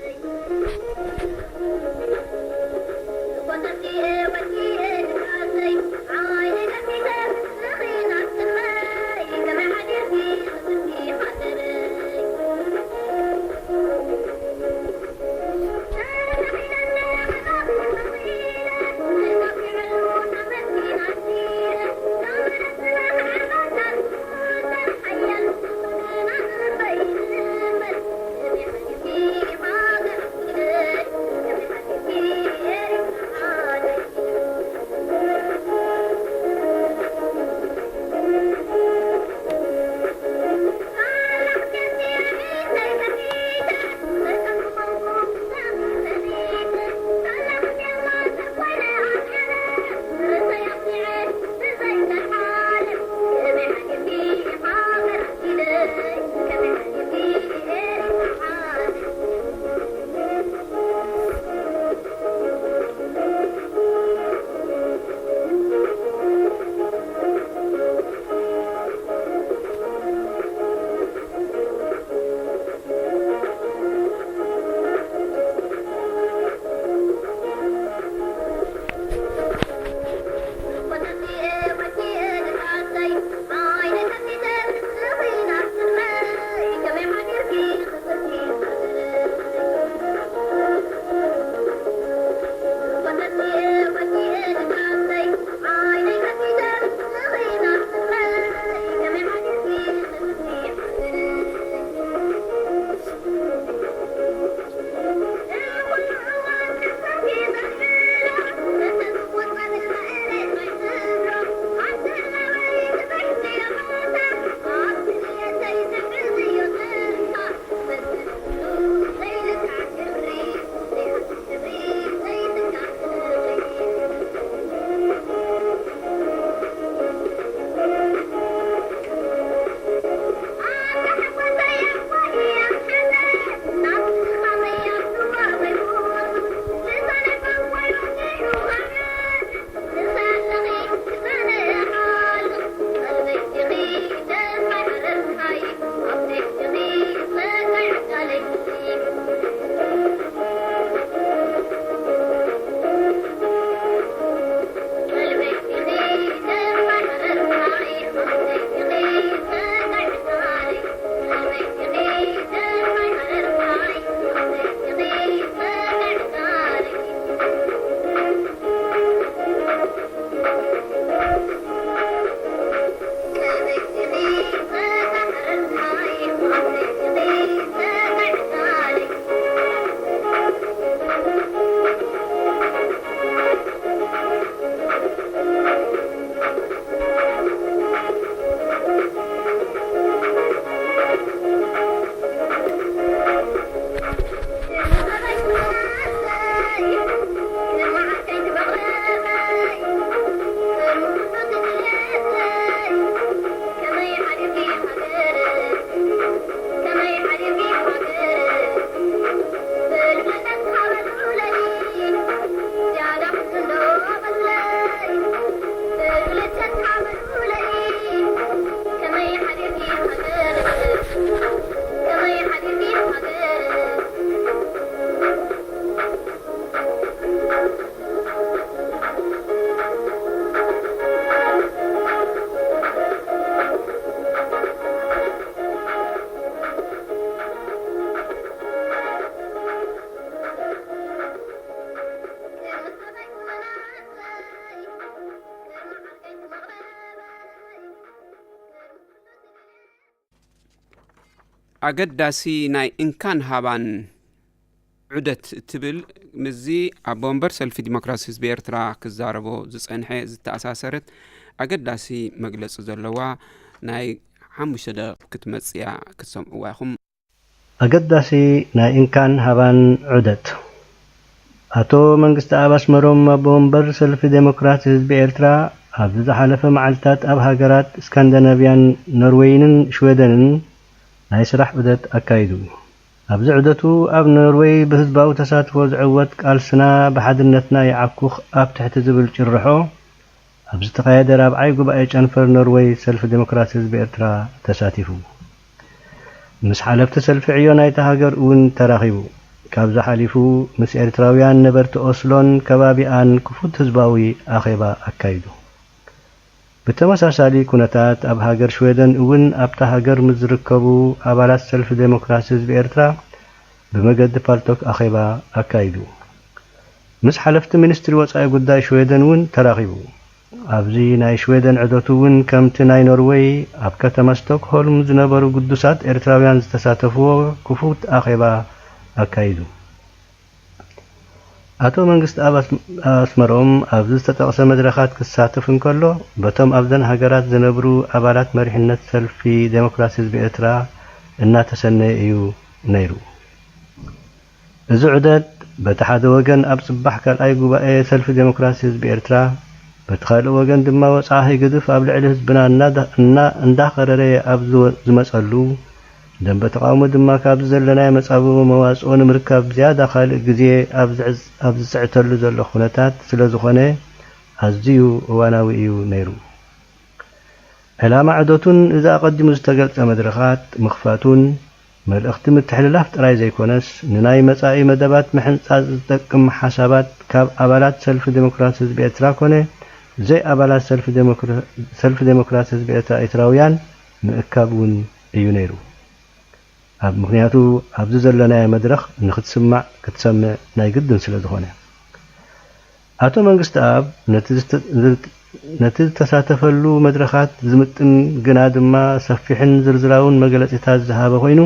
ኣገዳሲ ናይ እንካን ሃባን ዑደት እትብል ምስዚ ኣቦ ወንበር ሰልፊ ዲሞክራሲ ህዝቢ ኤርትራ ክዛረቦ ዝጸንሐ ዝተኣሳሰረት ኣገዳሲ መግለጺ ዘለዋ ናይ ሓሙሽተ ደቂቕ ክትመጽእ እያ፣ ክትሰምዕዋ ኢኹም። ኣገዳሲ ናይ እንካን ሃባን ዑደት። ኣቶ መንግስተኣብ ኣስመሮም ኣቦ ወንበር ሰልፊ ዴሞክራሲ ህዝቢ ኤርትራ ኣብዚ ዝሓለፈ መዓልታት ኣብ ሃገራት ስካንዲናቭያን ኖርዌይንን ሽወደንን ናይ ስራሕ ዑደት ኣካይዱ። ኣብዚ ዑደቱ ኣብ ኖርዌይ ብህዝባዊ ተሳትፎ ዝዕወት ቃልስና ብሓድነትና ይዓኩኽ ኣብ ትሕቲ ዝብል ጭርሖ ኣብ ዝተኻየደ ራብዓይ ጉባኤ ጨንፈር ኖርዌይ ሰልፊ ዴሞክራሲ ህዝቢ ኤርትራ ተሳቲፉ። ምስ ሓለፍቲ ሰልፊ ዕዮ ናይታ ሃገር እውን ተራኺቡ። ካብዚ ሓሊፉ ምስ ኤርትራውያን ነበርቲ ኦስሎን ከባቢኣን ክፉት ህዝባዊ ኣኼባ ኣካይዱ። ብተመሳሳሊ ኩነታት ኣብ ሃገር ሽወደን እውን ኣብታ ሃገር ምስ ዝርከቡ ኣባላት ሰልፊ ዴሞክራሲ ህዝቢ ኤርትራ ብመገዲ ፓልቶክ ኣኼባ ኣካይዱ። ምስ ሓለፍቲ ሚኒስትሪ ወጻኢ ጉዳይ ሽወደን እውን ተራኺቡ። ኣብዚ ናይ ሽወደን ዑደቱ እውን ከምቲ ናይ ኖርወይ ኣብ ከተማ ስቶክሆልም ዝነበሩ ግዱሳት ኤርትራውያን ዝተሳተፍዎ ክፉት ኣኼባ ኣካይዱ። ኣቶ መንግስተኣብ ኣስመሮም ኣብዚ ዝተጠቕሰ መድረኻት ክሳተፍ እንከሎ በቶም ኣብዘን ሃገራት ዝነብሩ ኣባላት መሪሕነት ሰልፊ ዴሞክራሲ ህዝቢ ኤርትራ እናተሰነየ እዩ ነይሩ። እዚ ዑደት በቲ ሓደ ወገን ኣብ ጽባሕ ካልኣይ ጉባኤ ሰልፊ ዴሞክራሲ ህዝቢ ኤርትራ፣ በቲ ካልእ ወገን ድማ ወጽዓ ህግድፍ ኣብ ልዕሊ ህዝብና እናዳ- እና- እንዳኸረረ ኣብ ዝወ- ዝመጸሉ፣ ደንበ ተቓውሞ ድማ ካብዚ ዘለናዮ መጻብቦ መዋጽኦ ንምርካብ ዝያዳ ካልእ ግዜ ኣብ ዝዕዝ- ኣብ ዝጽዕተሉ ዘሎ ኩነታት ስለ ዝኾነ ኣዝዩ እዋናዊ እዩ ነይሩ። ዕላማ ዑደቱን እዚ ኣቐዲሙ ዝተገልጸ መድረኻት ምኽፋቱን መልእኽቲ ምትሕልላፍ ጥራይ ዘይኮነስ ንናይ መጻኢ መደባት ምሕንጻጽ ዝጠቅም ሓሳባት ካብ ኣባላት ሰልፊ ዴሞክራሲ ህዝቢ ኤርትራ ኮነ ዘይኣባላት ሰልፊ ዴሞክራ- ሰልፊ ዴሞክራሲ ህዝቢ ኤርትራ ኤርትራውያን ምእካብ እውን እዩ ነይሩ። ኣብ ምኽንያቱ ኣብዚ ዘለናዮ መድረኽ ንክትስማዕ ክትሰምዕ ናይ ግድን ስለ ዝኾነ። ኣቶ መንግስተኣብ ነቲ ዝተ- ነቲ ዝተሳተፈሉ መድረኻት ዝምጥን ግና ድማ ሰፊሕን ዝርዝራውን መግለጺታት ዝሃበ ኮይኑ፣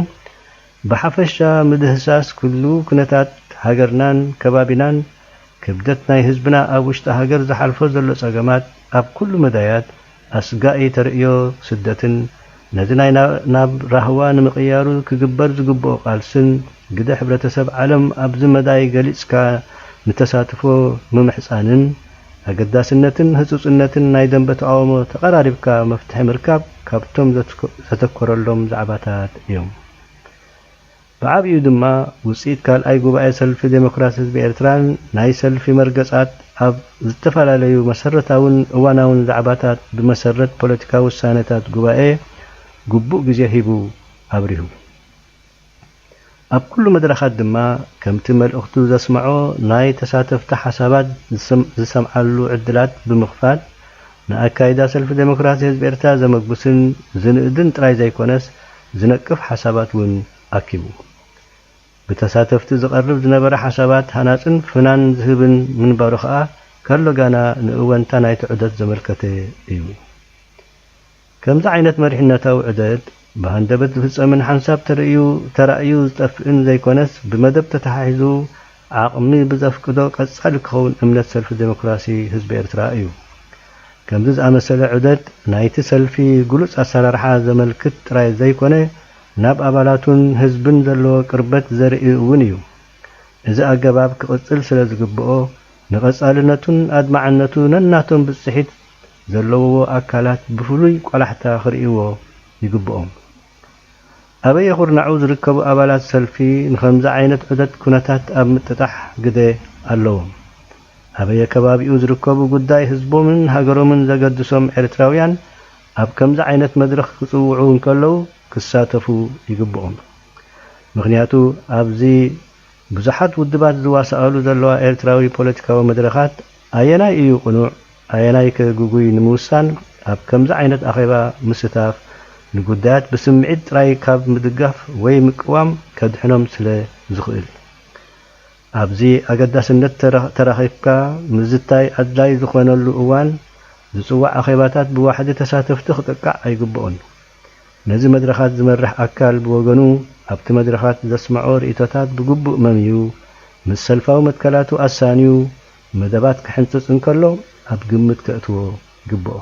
ብሓፈሻ ምድህሳስ ኩሉ ኩነታት ሃገርናን ከባቢናን፣ ክብደት ናይ ህዝብና ኣብ ውሽጢ ሃገር ዝሓልፎ ዘሎ ጸገማት ኣብ ኩሉ መዳያት ኣስጋኢ ተርእዮ ስደትን ነዚ ናይ ናብ ራህዋ ንምቕያሩ ክግበር ዝግብኦ ቃልስን ግደ ሕብረተሰብ ዓለም ኣብዚ መዳይ ገሊጽካ ንተሳትፎ ምምሕጻንን ኣገዳስነትን ህጹጽነትን ናይ ደንበ ተቓውሞ ተቐራሪብካ መፍትሒ ምርካብ ካብቶም ዘተኮረሎም ዛዕባታት እዮም። ብዓብዩ ድማ ውጽኢት ካልኣይ ጉባኤ ሰልፊ ዴሞክራሲ ህዝቢ ኤርትራን ናይ ሰልፊ መርገጻት ኣብ ዝተፈላለዩ መሰረታውን እዋናውን ዛዕባታት ብመሰረት ፖለቲካዊ ውሳነታት ጉባኤ ግቡእ ግዜ ሂቡ ኣብሪሁ። ኣብ ኩሉ መድረኻት ድማ ከምቲ መልእኽቱ ዘስምዖ ናይ ተሳተፍቲ ሓሳባት ዝሰምዓሉ ዕድላት ብምኽፋት ንኣካይዳ ሰልፊ ዴሞክራሲ ህዝቢ ኤርትራ ዘመጉስን ዝንእድን ጥራይ ዘይኮነስ ዝነቅፍ ሓሳባት እውን ኣኪቡ። ብተሳተፍቲ ዝቐርብ ዝነበረ ሓሳባት ሃናጽን ፍናን ዝህብን ምንባሩ ከኣ ከሎ ጋና ንእወንታ ናይቲ ዑደት ዘመልከተ እዩ። ከምዚ ዓይነት መሪሕነታዊ ዑደት ብሃንደበት ዝፍጸምን ሓንሳብ ተርእዩ ተራእዩ ዝጠፍእን ዘይኮነስ ብመደብ ተተሓሒዙ ዓቕሚ ብዘፍቅዶ ቀጻሊ ክኸውን እምነት ሰልፊ ዴሞክራሲ ህዝቢ ኤርትራ እዩ። ከምዚ ዝኣመሰለ ዑደት ናይቲ ሰልፊ ግሉጽ ኣሰራርሓ ዘመልክት ጥራይ ዘይኮነ ናብ ኣባላቱን ህዝብን ዘለዎ ቅርበት ዘርኢ እውን እዩ። እዚ ኣገባብ ክቕጽል ስለ ዝግብኦ ንቐጻልነቱን ኣድማዕነቱ ነናቶም ብጽሒት ዘለውዎ ኣካላት ብፍሉይ ቆላሕታ ክርእይዎ ይግብኦም። ኣበየ ኩርናዑ ዝርከቡ ኣባላት ሰልፊ ንኸምዚ ዓይነት ዑደት ኩነታት ኣብ ምጥጣሕ ግደ ኣለዎም። ኣበየ ከባቢኡ ዝርከቡ ጉዳይ ህዝቦምን ሃገሮምን ዘገድሶም ኤርትራውያን ኣብ ከምዚ ዓይነት መድረኽ ክጽውዑ እንከለዉ ክሳተፉ ይግብኦም። ምኽንያቱ ኣብዚ ብዙሓት ውድባት ዝዋሳኣሉ ዘለዋ ኤርትራዊ ፖለቲካዊ መድረኻት ኣየናይ እዩ ቅኑዕ ኣየናይ ከ ግጉይ ንምውሳን ኣብ ከምዚ ዓይነት ኣኼባ ምስታፍ ንጉዳያት ብስምዒት ጥራይ ካብ ምድጋፍ ወይ ምቅዋም ከድሕኖም ስለ ዝኽእል። ኣብዚ ኣገዳስነት ተራኺብካ ምዝታይ ኣድላይ ዝኾነሉ እዋን ዝጽዋዕ ኣኼባታት ብዋሕዲ ተሳተፍቲ ክጥቃዕ ኣይግብኦን። ነዚ መድረኻት ዝመርሕ ኣካል ብወገኑ ኣብቲ መድረኻት ዘስምዖ ርእይቶታት ብግቡእ መምዩ፣ ምስ ሰልፋዊ መትከላቱ ኣሳንዩ መደባት ክሕንጽጽ እንከሎ ኣብ ግምት ከእትዎ ይግብኦ።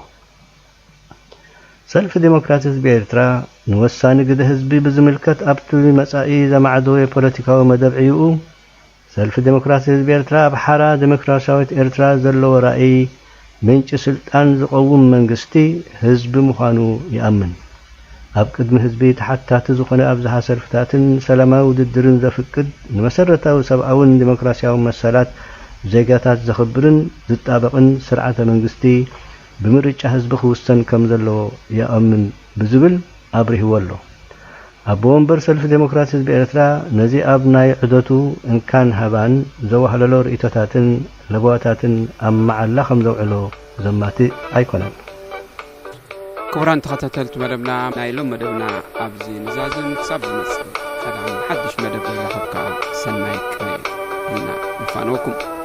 ሰልፊ ዴሞክራት ህዝቢ ኤርትራ ንወሳኒ ግደ ህዝቢ ብዝምልከት ኣብቲ መጻኢ ዘማዕደወ ፖለቲካዊ መደብ ዕዩኡ፣ ሰልፊ ዴሞክራት ህዝቢ ኤርትራ ኣብ ሓራ ዴሞክራሲያዊት ኤርትራ ዘለዎ ራእይ፣ ምንጪ ስልጣን ዝቐውም መንግስቲ ህዝቢ ምዃኑ ይኣምን። ኣብ ቅድሚ ህዝቢ ተሓታቲ ዝኾነ ኣብዝሓ ሰልፍታትን ሰላማዊ ውድድርን ዘፍቅድ፣ ንመሰረታዊ ሰብኣውን ዴሞክራሲያዊ መሰላት ዜጋታት ዘኽብርን ዝጣበቕን ስርዓተ መንግስቲ ብምርጫ ህዝቢ ክውሰን ከም ዘለዎ ይኣምን ብዝብል ኣብሪህዎ ኣሎ። ኣቦ ወንበር ሰልፊ ዴሞክራት ህዝቢ ኤርትራ ነዚ ኣብ ናይ ዑደቱ እንካን ሃባን ዘዋህለሎ ርእይቶታትን ለበዋታትን ኣብ መዓላ ከም ዘውዕሎ ዘማትእ ኣይኮነን። ክቡራን ተኸታተልቲ መደብና፣ ናይ ሎም መደብና ኣብዚ ንዛዝም። ክሳብ ዝመጽእ ቀዳም ሓድሽ መደብ ንራኸብ ከኣ ሰናይ ቅነ ኢልና ንፋነወኩም።